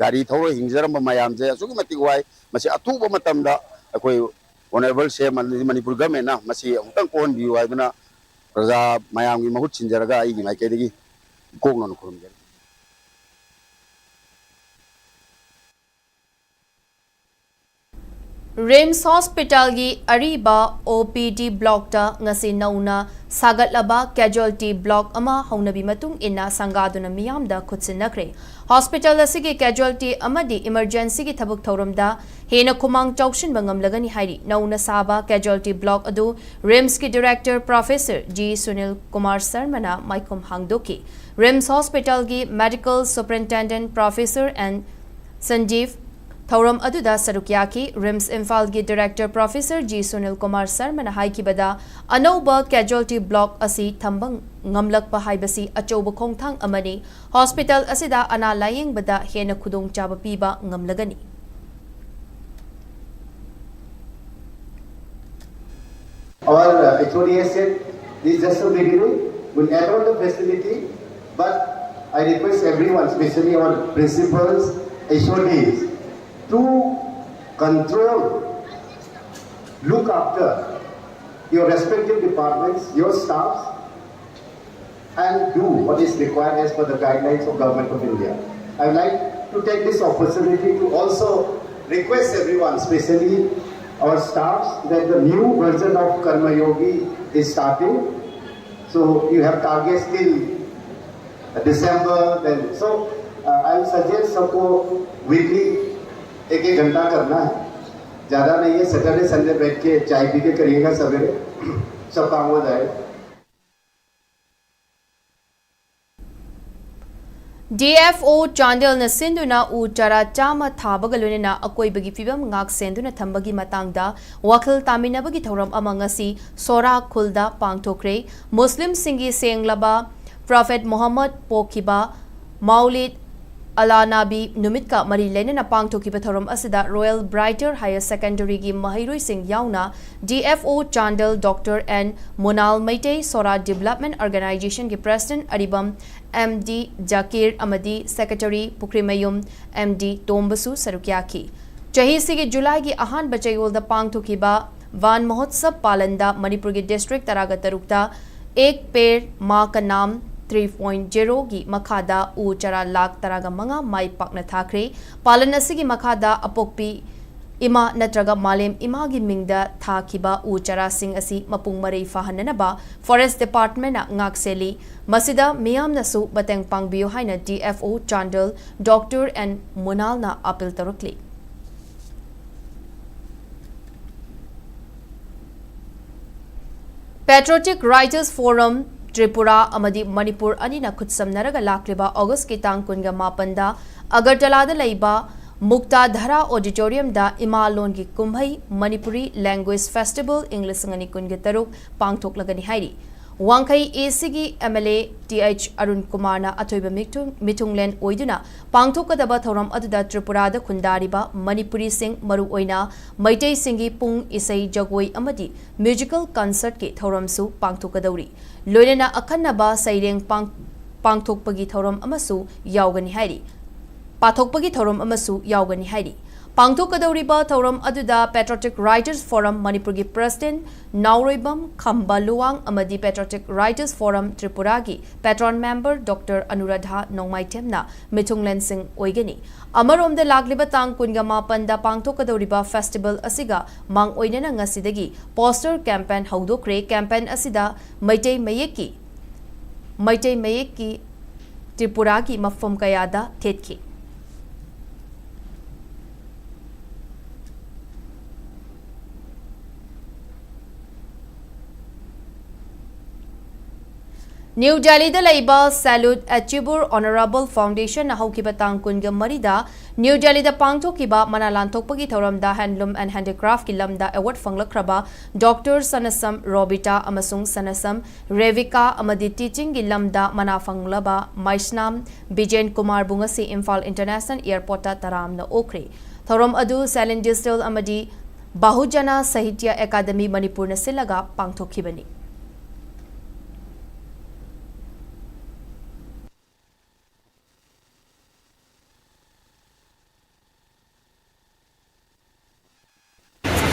ꯒꯥꯔꯤ ꯊꯧꯔ ꯍꯤꯡꯖꯔꯝꯕ ꯃꯌꯥꯝꯁꯦ ꯑꯁꯨꯛꯀꯤ ꯃꯇꯤꯛ ꯋꯥꯏ꯫ ꯃꯁꯤ ꯑꯊꯨꯕ ꯃꯇꯝꯗ ꯑꯩꯈꯣꯏ ꯑꯣꯅꯔꯦꯕꯜ ꯁꯤ ꯑꯦꯝ ꯑꯃꯗꯤ ꯃꯅꯤꯄꯨꯔ ꯒꯚꯔꯟꯃꯦꯟꯠꯅ ꯃꯁꯤ ꯑꯃꯨꯛꯇꯪ ꯀꯣꯛꯍꯟꯕꯤꯌꯨ ꯍꯥꯏꯗꯨꯅ ꯄ꯭ꯔꯖꯥ ꯃꯌꯥꯝꯒꯤ ꯃꯍꯨꯠ ꯁꯤꯟꯖꯔꯒ ꯑꯩꯒꯤ ꯃꯥꯏꯀꯩꯗꯒꯤ ꯏꯀꯣꯛꯅꯅ ꯈꯨꯔꯨꯝꯖꯔꯤ꯫ ꯔꯤꯝꯁ ꯍꯣꯁꯄꯤꯇꯥꯜꯒꯤ ꯑꯔꯤꯕ ꯑꯣ ꯄꯤ ꯗꯤ ꯕ꯭ꯂꯣꯛꯇ ꯉꯁꯤ ꯅꯧꯅ ꯁꯥꯒꯠꯂꯕ ꯀꯦꯖꯨꯋꯦꯜꯇꯤ ꯕ꯭ꯂꯣꯛ ꯑꯃ ꯍꯧꯅꯕꯤ ꯃꯇꯨꯡ ꯏꯟꯅ ꯁꯪꯒꯥꯗꯨꯅ ꯃꯤꯌꯥꯝꯗ ꯈꯨꯠꯁꯤꯟꯅꯈ꯭ꯔꯦ꯫ ꯍꯣꯁꯄꯤꯇꯥꯜ ꯑꯁꯤꯒꯤ ꯀꯦꯖꯨꯋꯦꯜꯇꯤ ꯑꯃꯗꯤ ꯏꯃꯔꯖꯦꯟꯁꯤꯒꯤ ꯊꯕꯛ ꯊꯧꯔꯝꯗ ꯍꯦꯟꯅ ꯈꯨꯃꯥꯡ ꯆꯥꯎꯁꯤꯟꯕ ꯉꯝꯂꯒꯅꯤ ꯍꯥꯏꯔꯤ꯫ ꯅꯧꯅ ꯁꯥꯕ ꯀꯦꯖꯨꯋꯦꯜꯇꯤ ꯕ꯭ꯂꯣꯛ ꯑꯗꯨ ꯔꯤꯝꯁꯀꯤ director professor G Sunil Kumar ꯁꯔꯃꯅ ꯃꯥꯏꯈꯨꯝ ꯍꯥꯡꯗꯣꯛꯈꯤ꯫ ꯔꯤꯝꯁ ꯍꯣꯁꯄꯤꯇꯥꯜꯒꯤ medical superintendent professor N Sanjiv ꯊꯧꯔꯝ ꯑꯗꯨꯗ ꯁꯔꯨꯛ ꯌꯥꯈꯤ꯫ ꯔꯤꯝꯁ ꯏꯝꯐꯥꯜꯒꯤ director professor G Sunil Kumar ꯁꯔꯃꯅ ꯍꯥꯏꯈꯤꯕꯗ, ꯑꯅꯧꯕ ꯀꯦꯖꯨꯋꯦꯜꯇꯤ ꯕ꯭ꯂꯣꯛ ꯑꯁꯤ ꯊꯝꯕ ꯉꯝꯂꯛꯄ ꯍꯥꯏꯕꯁꯤ ꯑꯆꯧꯕ ꯈꯣꯡꯊꯥꯡ ꯑꯃꯅꯤ꯫ ꯍꯣꯁꯄꯤꯇꯥꯜ ꯑꯁꯤꯗ ꯑꯅꯥ ꯂꯥꯌꯦꯡꯕꯗ ꯍꯦꯟꯅ ꯈꯨꯗꯣꯡꯆꯥꯕ ꯄꯤꯕ ꯉꯝꯂꯒꯅꯤ꯫ H O D S said, this is just a beginning. We'll add on the facility, but I request everyone, especially our principals, H O Ds, to control, look after your respective departments, your staffs, and do what is required as per the guidelines of Government of India. I would like to take this opportunity to also request everyone, especially our staffs, that the new version of Karma Yogi is starting. So you have targets till December. Then, so uh, I will suggest सबको weekly एक एक घंटा करना है, ज़्यादा नहीं है। Saturday Sunday बैठ के चाय पी के करिएगा सवेरे, सब काम हो जाएगा। D F O ꯆꯥꯟꯗꯦꯜꯅ ꯁꯤꯟꯗꯨꯅ ꯎ ꯆꯥꯔꯥ ꯆꯥꯝꯃ ꯊꯥꯕꯒ ꯂꯣꯏꯅꯅ ꯑꯀꯣꯏꯕꯒꯤ ꯐꯤꯕꯝ ꯉꯥꯛ ꯁꯦꯟꯗꯨꯅ ꯊꯝꯕꯒꯤ ꯃꯇꯥꯡꯗ ꯋꯥꯈꯜ ꯇꯥꯃꯤꯟꯅꯕꯒꯤ ꯊꯧꯔꯝ ꯑꯃ ꯉꯁꯤ ꯁꯣꯔꯥ ꯈꯨꯜꯗ ꯄꯥꯡꯊꯣꯛꯈ꯭ꯔꯦ꯫ ꯃꯨꯁꯂꯤꯝꯁꯤꯡꯒꯤ ꯁꯦꯡꯂꯕ ꯄ꯭ꯔꯣꯐꯦꯠ ꯃꯨꯍꯝꯃꯗ ꯄꯣꯛꯈꯤꯕ ꯃꯥꯎꯂꯤꯗ ꯑꯂꯥ ꯅꯥꯕꯤ ꯅꯨꯃꯤꯠꯀ ꯃꯔꯤ ꯂꯩꯅꯅ ꯄꯥꯡꯊꯣꯛꯈꯤꯕ ꯊꯧꯔꯝ ꯑꯁꯤꯗ Royal Brighter Higher Secondary ꯒꯤ ꯃꯍꯩꯔꯣꯏꯁꯤꯡ ꯌꯥꯎꯅ D F O Chandel Doctor N ꯃꯣꯅꯥꯜ Meitei, ꯁꯣꯔꯥ Development Organization ꯒꯤ President ꯑꯔꯤꯕꯝ M D ꯖꯀꯤꯔ ꯑꯃꯗꯤ Secretary ꯄꯨꯈ꯭ꯔꯤꯃꯌꯨꯝ M D ꯇꯣꯝꯕꯁꯨ ꯁꯔꯨꯛ ꯌꯥꯈꯤ꯫ ꯆꯍꯤꯁꯤꯒꯤ ꯖꯨꯂꯥꯏꯒꯤ ꯑꯍꯥꯟꯕ ꯆꯌꯣꯜꯗ ꯄꯥꯡꯊꯣꯛꯈꯤꯕ ꯋꯥꯟ ꯃꯍꯣꯠꯁꯕ ꯄꯥꯂꯟꯗ ꯃꯅꯤꯄꯨꯔꯒꯤ district ꯇꯔꯥꯒ ꯇꯔꯨꯛꯇ ꯑꯦꯛ ꯄꯦꯔ ꯃꯥ ꯀ ꯅꯥꯝ three point zero ꯒꯤ ꯃꯈꯥꯗ ꯎ ꯆꯥꯔꯥ ꯂꯥꯈ ꯇꯔꯥꯒ ꯃꯉꯥ ꯃꯥꯏ ꯄꯥꯛꯅ ꯊꯥꯈ꯭ꯔꯦ꯫ ꯄꯥꯂꯟ ꯑꯁꯤꯒꯤ ꯃꯈꯥꯗ ꯑꯄꯣꯛꯄꯤ ꯏꯃꯥ ꯅꯠꯇ꯭ꯔꯒ ꯃꯥꯂꯦꯝ ꯏꯃꯥꯒꯤ ꯃꯤꯡꯗ ꯊꯥꯈꯤꯕ ꯎ ꯆꯥꯔꯥꯁꯤꯡ ꯑꯁꯤ ꯃꯄꯨꯡ ꯃꯔꯩ ꯐꯥꯍꯟꯅꯅꯕ Forest Department ꯅ ꯉꯥꯛꯁꯦꯜꯂꯤ꯫ ꯃꯁꯤꯗ ꯃꯤꯌꯥꯝꯅꯁꯨ ꯃꯇꯦꯡ ꯄꯥꯡꯕꯤꯌꯨ ꯍꯥꯏꯅ D F O Chandel Doctor N ꯃꯨꯅꯥꯜꯅ appeal ꯇꯧꯔꯛꯂꯤ꯫ Patriotic Writers Forum Tripura ꯑꯃꯗꯤ ꯃꯅꯤꯄꯨꯔ ꯑꯅꯤꯅ ꯈꯨꯠꯁꯝꯅꯔꯒ ꯂꯥꯛꯂꯤꯕ ꯑꯣꯒꯁꯀꯤ ꯇꯥꯡ ꯀꯨꯟꯒ ꯃꯥꯄꯟꯗ ꯑꯒꯔꯇꯂꯥꯗ ꯂꯩꯕ ꯃꯨꯛꯇꯥꯙꯥꯔꯥ Auditorium ꯗ ꯏꯃꯥ ꯂꯣꯟꯒꯤ ꯀꯨꯝꯍꯩ Manipuri Language Festival ꯏꯪ ꯂꯤꯁꯤꯡ ꯑꯅꯤ ꯀꯨꯟꯒ ꯇꯔꯨꯛ ꯄꯥꯡꯊꯣꯛꯂꯒꯅꯤ ꯍꯥꯏꯔꯤ꯫ ꯋꯥꯡꯈꯩ A Cꯒꯤ M L A Th Arun ꯀꯨꯃꯥꯔꯅ ꯑꯊꯣꯏꯕ ꯃꯤꯊꯨꯡ-, ꯃꯤꯊꯨꯡꯂꯦꯟ ꯑꯣꯏꯗꯨꯅ ꯄꯥꯡꯊꯣꯛꯀꯗꯕ ꯊꯧꯔꯝ ꯑꯗꯨꯗ ꯇ꯭ꯔꯤꯄꯨꯔꯥꯗ ꯈꯨꯟꯗꯥꯔꯤꯕ ꯃꯅꯤꯄꯨꯔꯤꯁꯤꯡ, ꯃꯔꯨꯑꯣꯏꯅ ꯃꯩꯇꯩꯁꯤꯡꯒꯤ ꯄꯨꯡ ꯏꯁꯩ, ꯖꯒꯣꯏ ꯑꯃꯗꯤ musical concertꯀꯤ ꯊꯧꯔꯝꯁꯨ ꯄꯥꯡꯊꯣꯛꯀꯗꯧꯔꯤ꯫ ꯂꯣꯏꯅꯅ ꯑꯈꯟꯅꯕ ꯁꯩꯔꯦꯡ ꯄꯥꯡ-, ꯄꯥꯡꯊꯣꯛꯄꯒꯤ ꯊꯧꯔꯝ ꯑꯃꯁꯨ ꯌꯥꯎꯒꯅꯤ ꯍꯥꯏꯔꯤ꯫ ꯄꯥꯊꯣꯛꯄꯒꯤ ꯊꯧꯔꯝ ꯑꯃꯁꯨ ꯌꯥꯎꯒꯅꯤ ꯍꯥꯏꯔꯤ꯫ ꯄꯥꯡꯊꯣꯛꯀꯗꯧꯔꯤꯕ ꯊꯧꯔꯝ ꯑꯗꯨꯗ Patriotic Writers Forum ꯃꯅꯤꯄꯨꯔꯒꯤ president ꯅꯥꯎꯔꯣꯏꯕꯝ ꯈꯝꯕ ꯂꯨꯋꯥꯡ ꯑꯃꯗꯤ Patriotic Writers Forum ꯇ꯭ꯔꯤꯄꯨꯔꯥꯒꯤ patron member Doctor ꯑꯅꯨꯔꯥꯙꯥ ꯅꯣꯡꯃꯥꯏꯊꯦꯝꯅ ꯃꯤꯊꯨꯡꯂꯦꯟꯁꯤꯡ ꯑꯣꯏꯒꯅꯤ꯫ ꯑꯃꯔꯣꯝꯗ, ꯂꯥꯛꯂꯤꯕ ꯇꯥꯡ ꯀꯨꯟꯒ ꯃꯥꯄꯟꯗ ꯄꯥꯡꯊꯣꯛꯀꯗꯧꯔꯤꯕ festival ꯑꯁꯤꯒ ꯃꯥꯡ ꯑꯣꯏꯅꯅ ꯉꯁꯤꯗꯒꯤ poster campaign ꯍꯧꯗꯣꯛꯈ꯭ꯔꯦ꯫ Campaign ꯑꯁꯤꯗ ꯃꯩꯇꯩ ꯃꯌꯦꯛꯀꯤ, ꯃꯩꯇꯩ ꯃꯌꯦꯛꯀꯤ ꯇ꯭ꯔꯤꯄꯨꯔꯥꯒꯤ ꯃꯐꯝ ꯀꯌꯥꯗ ꯊꯦꯠꯈꯤ꯫ ꯅ꯭ꯌꯨ ꯗꯦꯜꯂꯤꯗ ꯂꯩꯕ Salute Achibur Honorable Foundationꯅ ꯍꯧꯈꯤꯕ ꯇꯥꯡ ꯀꯨꯟꯒ ꯃꯔꯤꯗ ꯅ꯭ꯌꯨ ꯗꯦꯜꯂꯤꯗ ꯄꯥꯡꯊꯣꯛꯈꯤꯕ ꯃꯅꯥ ꯂꯥꯟꯊꯣꯛꯄꯒꯤ ꯊꯧꯔꯝꯗ Handloom and Handicraftꯀꯤ ꯂꯝꯗ award ꯐꯪꯂꯛꯈ꯭ꯔꯕ Doctor ꯁꯅꯁꯝ ꯔꯣꯕꯤꯇꯥ ꯑꯃꯁꯨꯡ ꯁꯅꯁꯝ ꯔꯦꯕꯤꯀꯥ ꯑꯃꯗꯤ teachingꯒꯤ ꯂꯝꯗ ꯃꯅꯥ ꯐꯪꯂꯕ ꯃꯩꯁꯅꯥꯝ ꯕꯤꯖꯦꯟ ꯀꯨꯃꯥꯔꯕꯨ ꯉꯁꯤ ꯏꯝꯐꯥꯜ International Airportꯇ ꯇꯔꯥꯝꯅ ꯑꯣꯛꯈ꯭ꯔꯦ꯫ ꯊꯧꯔꯝ ꯑꯗꯨ Silent Digital ꯑꯃꯗꯤ ꯕꯍꯨꯖꯅ ꯁꯥꯍꯤꯇ꯭ꯌ ꯑꯦꯀꯥꯗꯃꯤ ꯃꯅꯤꯄꯨꯔꯅ ꯁꯤꯜꯂꯒ ꯄꯥꯡꯊꯣꯛꯈꯤꯕꯅꯤ꯫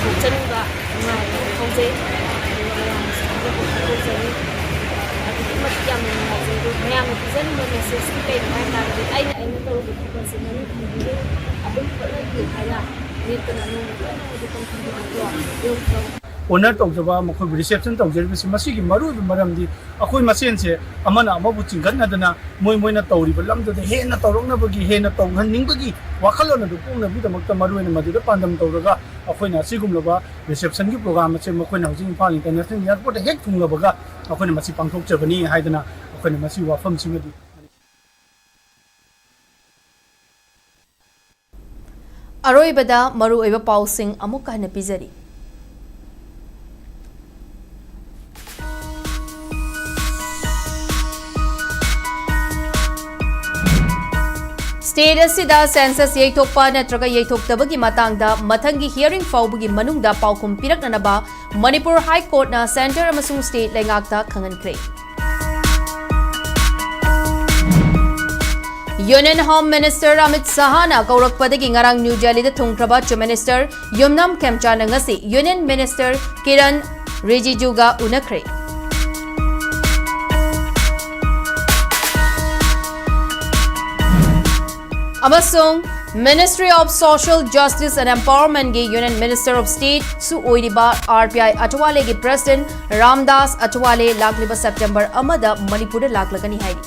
ꯆꯥꯎꯊꯣꯛꯆꯅꯤꯡꯕ ꯅꯨꯡꯉꯥꯏꯕ ꯑꯃ ꯐꯥꯎꯖꯩ꯫ ꯑꯗꯨꯒ ꯃꯌꯥꯝꯅꯁꯨ ꯈꯪꯖꯕ ꯐꯣꯡꯗꯣꯛꯆꯔꯤ꯫ ꯑꯗꯨꯛꯀꯤ ꯃꯇꯤꯛ ꯌꯥꯝꯅ ꯅꯨꯡꯉꯥꯏꯖꯩ꯫ ꯑꯗꯨ ꯃꯌꯥꯝꯅ ꯄꯤꯖꯅꯤꯡꯕ messageꯇꯤ ꯀꯩꯅꯣ ꯍꯥꯏ ꯇꯥꯔꯒꯗꯤ, ꯑꯩꯅ, ꯑꯩꯅ ꯇꯧꯔꯨꯕ ꯊꯕꯛꯁꯦ ꯃꯅꯤꯡ ꯊꯝꯕꯤꯔꯦ, ꯑꯗꯨꯝ ꯍꯣꯠꯅꯕꯤꯌꯨ ꯍꯥꯏꯅ ꯂꯦꯞꯇꯅ ꯅꯣꯡꯃ ꯂꯣꯏꯅꯃꯛ ꯑꯗꯨ ꯀꯟꯈꯠꯅꯕꯀꯣ꯫ Honour ꯇꯧꯖꯕ, ꯃꯈꯣꯏꯕꯨ reception ꯇꯧꯖꯔꯤꯕꯁꯤ, ꯃꯁꯤꯒꯤ ꯃꯔꯨꯑꯣꯏꯕ ꯃꯔꯝꯗꯤ ꯑꯩꯈꯣꯏ ꯃꯁꯦꯟꯁꯦ ꯑꯃꯅ ꯑꯃꯕꯨ ꯆꯤꯡꯈꯠꯅꯗꯅ ꯃꯣꯏ ꯃꯣꯏꯅ ꯇꯧꯔꯤꯕ ꯂꯝꯗꯨꯗ ꯍꯦꯟꯅ ꯇꯧꯔꯛꯅꯕꯒꯤ, ꯍꯦꯟꯅ ꯇꯧꯍꯟꯅꯤꯡꯕꯒꯤ ꯋꯥꯈꯜꯂꯣꯟ ꯑꯗꯨ ꯄꯣꯛꯅꯕꯒꯤꯗꯃꯛꯇ ꯃꯔꯨꯑꯣꯏꯅ ꯃꯗꯨꯗ ꯄꯥꯟꯗꯝ ꯇꯧꯔꯒ ꯑꯩꯈꯣꯏꯅ ꯑꯁꯤꯒꯨꯝꯂꯕ receptionꯒꯤ program ꯑꯁꯦ ꯃꯈꯣꯏꯅ ꯍꯧꯖꯤꯛ ꯏꯝꯐꯥꯜ International Airportꯇ ꯍꯦꯛ ꯊꯨꯡꯂꯕꯒ ꯑꯩꯈꯣꯏꯅ ꯃꯁꯤ ꯄꯥꯡꯊꯣꯛꯆꯕꯅꯤ ꯍꯥꯏꯗꯅ ꯑꯩꯈꯣꯏꯅ ꯃꯁꯤ ꯋꯥꯐꯝꯁꯤꯃꯗꯤ ꯑꯔꯣꯏꯕꯗ ꯃꯔꯨꯑꯣꯏꯕ ꯄꯥꯎꯁꯤꯡ ꯑꯃꯨꯛ ꯍꯟꯅ ꯄꯤꯖꯔꯤ꯫ ꯁ꯭ꯇꯦꯠ ꯑꯁꯤꯗ ꯁꯦꯟꯁꯁ ꯌꯩꯊꯣꯛꯄ ꯅꯠꯇ꯭ꯔꯒ ꯌꯩꯊꯣꯛꯇꯕꯒꯤ ꯃꯇꯥꯡꯗ ꯃꯊꯪꯒꯤ ꯍꯤꯌꯔꯤꯡ ꯐꯥꯎꯕꯒꯤ ꯃꯅꯨꯡꯗ ꯄꯥꯎꯈꯨꯝ ꯄꯤꯔꯛꯅꯅꯕ ꯃꯅꯤꯄꯨꯔ ꯍꯥꯏ ꯀꯣꯔꯠꯅ ꯁꯦꯟꯇꯔ ꯑꯃꯁꯨꯡ ꯁ꯭ꯇꯦꯠ ꯂꯩꯉꯥꯛꯇ ꯈꯪꯍꯟꯈ꯭ꯔꯦ꯫ ꯌꯨꯅꯤꯌꯟ ꯍꯣꯝ ꯃꯤꯅꯤꯁꯇꯔ ꯑꯃꯤꯠ ꯁꯍꯥꯅ ꯀꯧꯔꯛꯄꯗꯒꯤ ꯉꯔꯥꯡ ꯅ꯭ꯌꯨ ꯗꯦꯜꯂꯤꯗ ꯊꯨꯡꯈ꯭ꯔꯕ ꯆꯤꯐ ꯃꯤꯅꯤꯁꯇꯔ ꯌꯨꯝꯅꯥꯝ ꯈꯦꯝꯆꯥꯟꯅ ꯉꯁꯤ ꯌꯨꯅꯤꯌꯟ ꯃꯤꯅꯤꯁꯇꯔ ꯀꯤꯔꯟ ꯔꯤꯖꯤꯖꯨꯒ ꯎꯅꯈ꯭ꯔꯦ꯫ ꯑꯃꯁꯨꯡ Ministry of Social Justice and Empowerment ꯒꯤ Union Minister of State ꯁꯨ ꯑꯣꯏꯔꯤꯕ ꯑꯥꯔ ꯄꯤ ꯑꯥꯏ ꯑꯊꯋꯥꯂꯦꯒꯤ ꯄ꯭ꯔꯦꯁꯤꯗꯦꯟꯠ ꯔꯥꯝꯗꯥꯁ ꯑꯊꯋꯥꯂꯦ ꯂꯥꯛꯂꯤꯕ ꯁꯦꯞꯇꯦꯝꯕꯔ ꯑꯃꯗ ꯃꯅꯤꯄꯨꯔꯗ ꯂꯥꯛꯂꯒꯅꯤ ꯍꯥꯏꯔꯤ꯫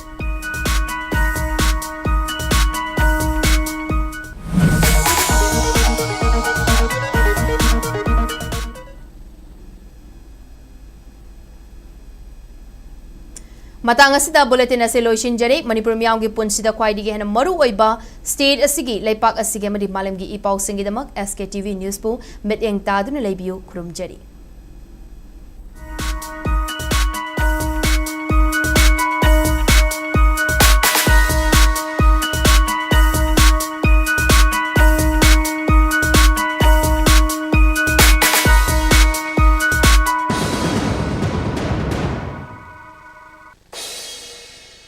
ꯃꯇꯥꯡ ꯑꯁꯤꯗ ꯕꯨꯂꯦꯇꯤꯟ ꯑꯁꯤ ꯂꯣꯏꯁꯤꯟꯖꯔꯦ꯫ ꯃꯅꯤꯄꯨꯔ ꯃꯤꯌꯥꯝꯒꯤ ꯄꯨꯟꯁꯤꯗ ꯈ꯭ꯋꯥꯏꯗꯒꯤ ꯍꯦꯟꯅ ꯃꯔꯨ ꯑꯣꯏꯕ ꯁ꯭ꯇꯦꯠ ꯑꯁꯤꯒꯤ, ꯂꯩꯄꯥꯛ ꯑꯁꯤꯒꯤ ꯑꯃꯗꯤ ꯃꯥꯂꯦꯝꯒꯤ ꯏ ꯄꯥꯎꯁꯤꯡꯒꯤꯗꯃꯛ ꯑꯦꯁ ꯀꯦ ꯇꯤ ꯚꯤ ꯅ꯭ꯌꯨꯁꯄꯨ ꯃꯤꯠꯌꯦꯡ ꯇꯥꯗꯨꯅ ꯂꯩꯕꯤꯌꯨ꯫ ꯈꯨꯔꯨꯝꯖꯔꯤ꯫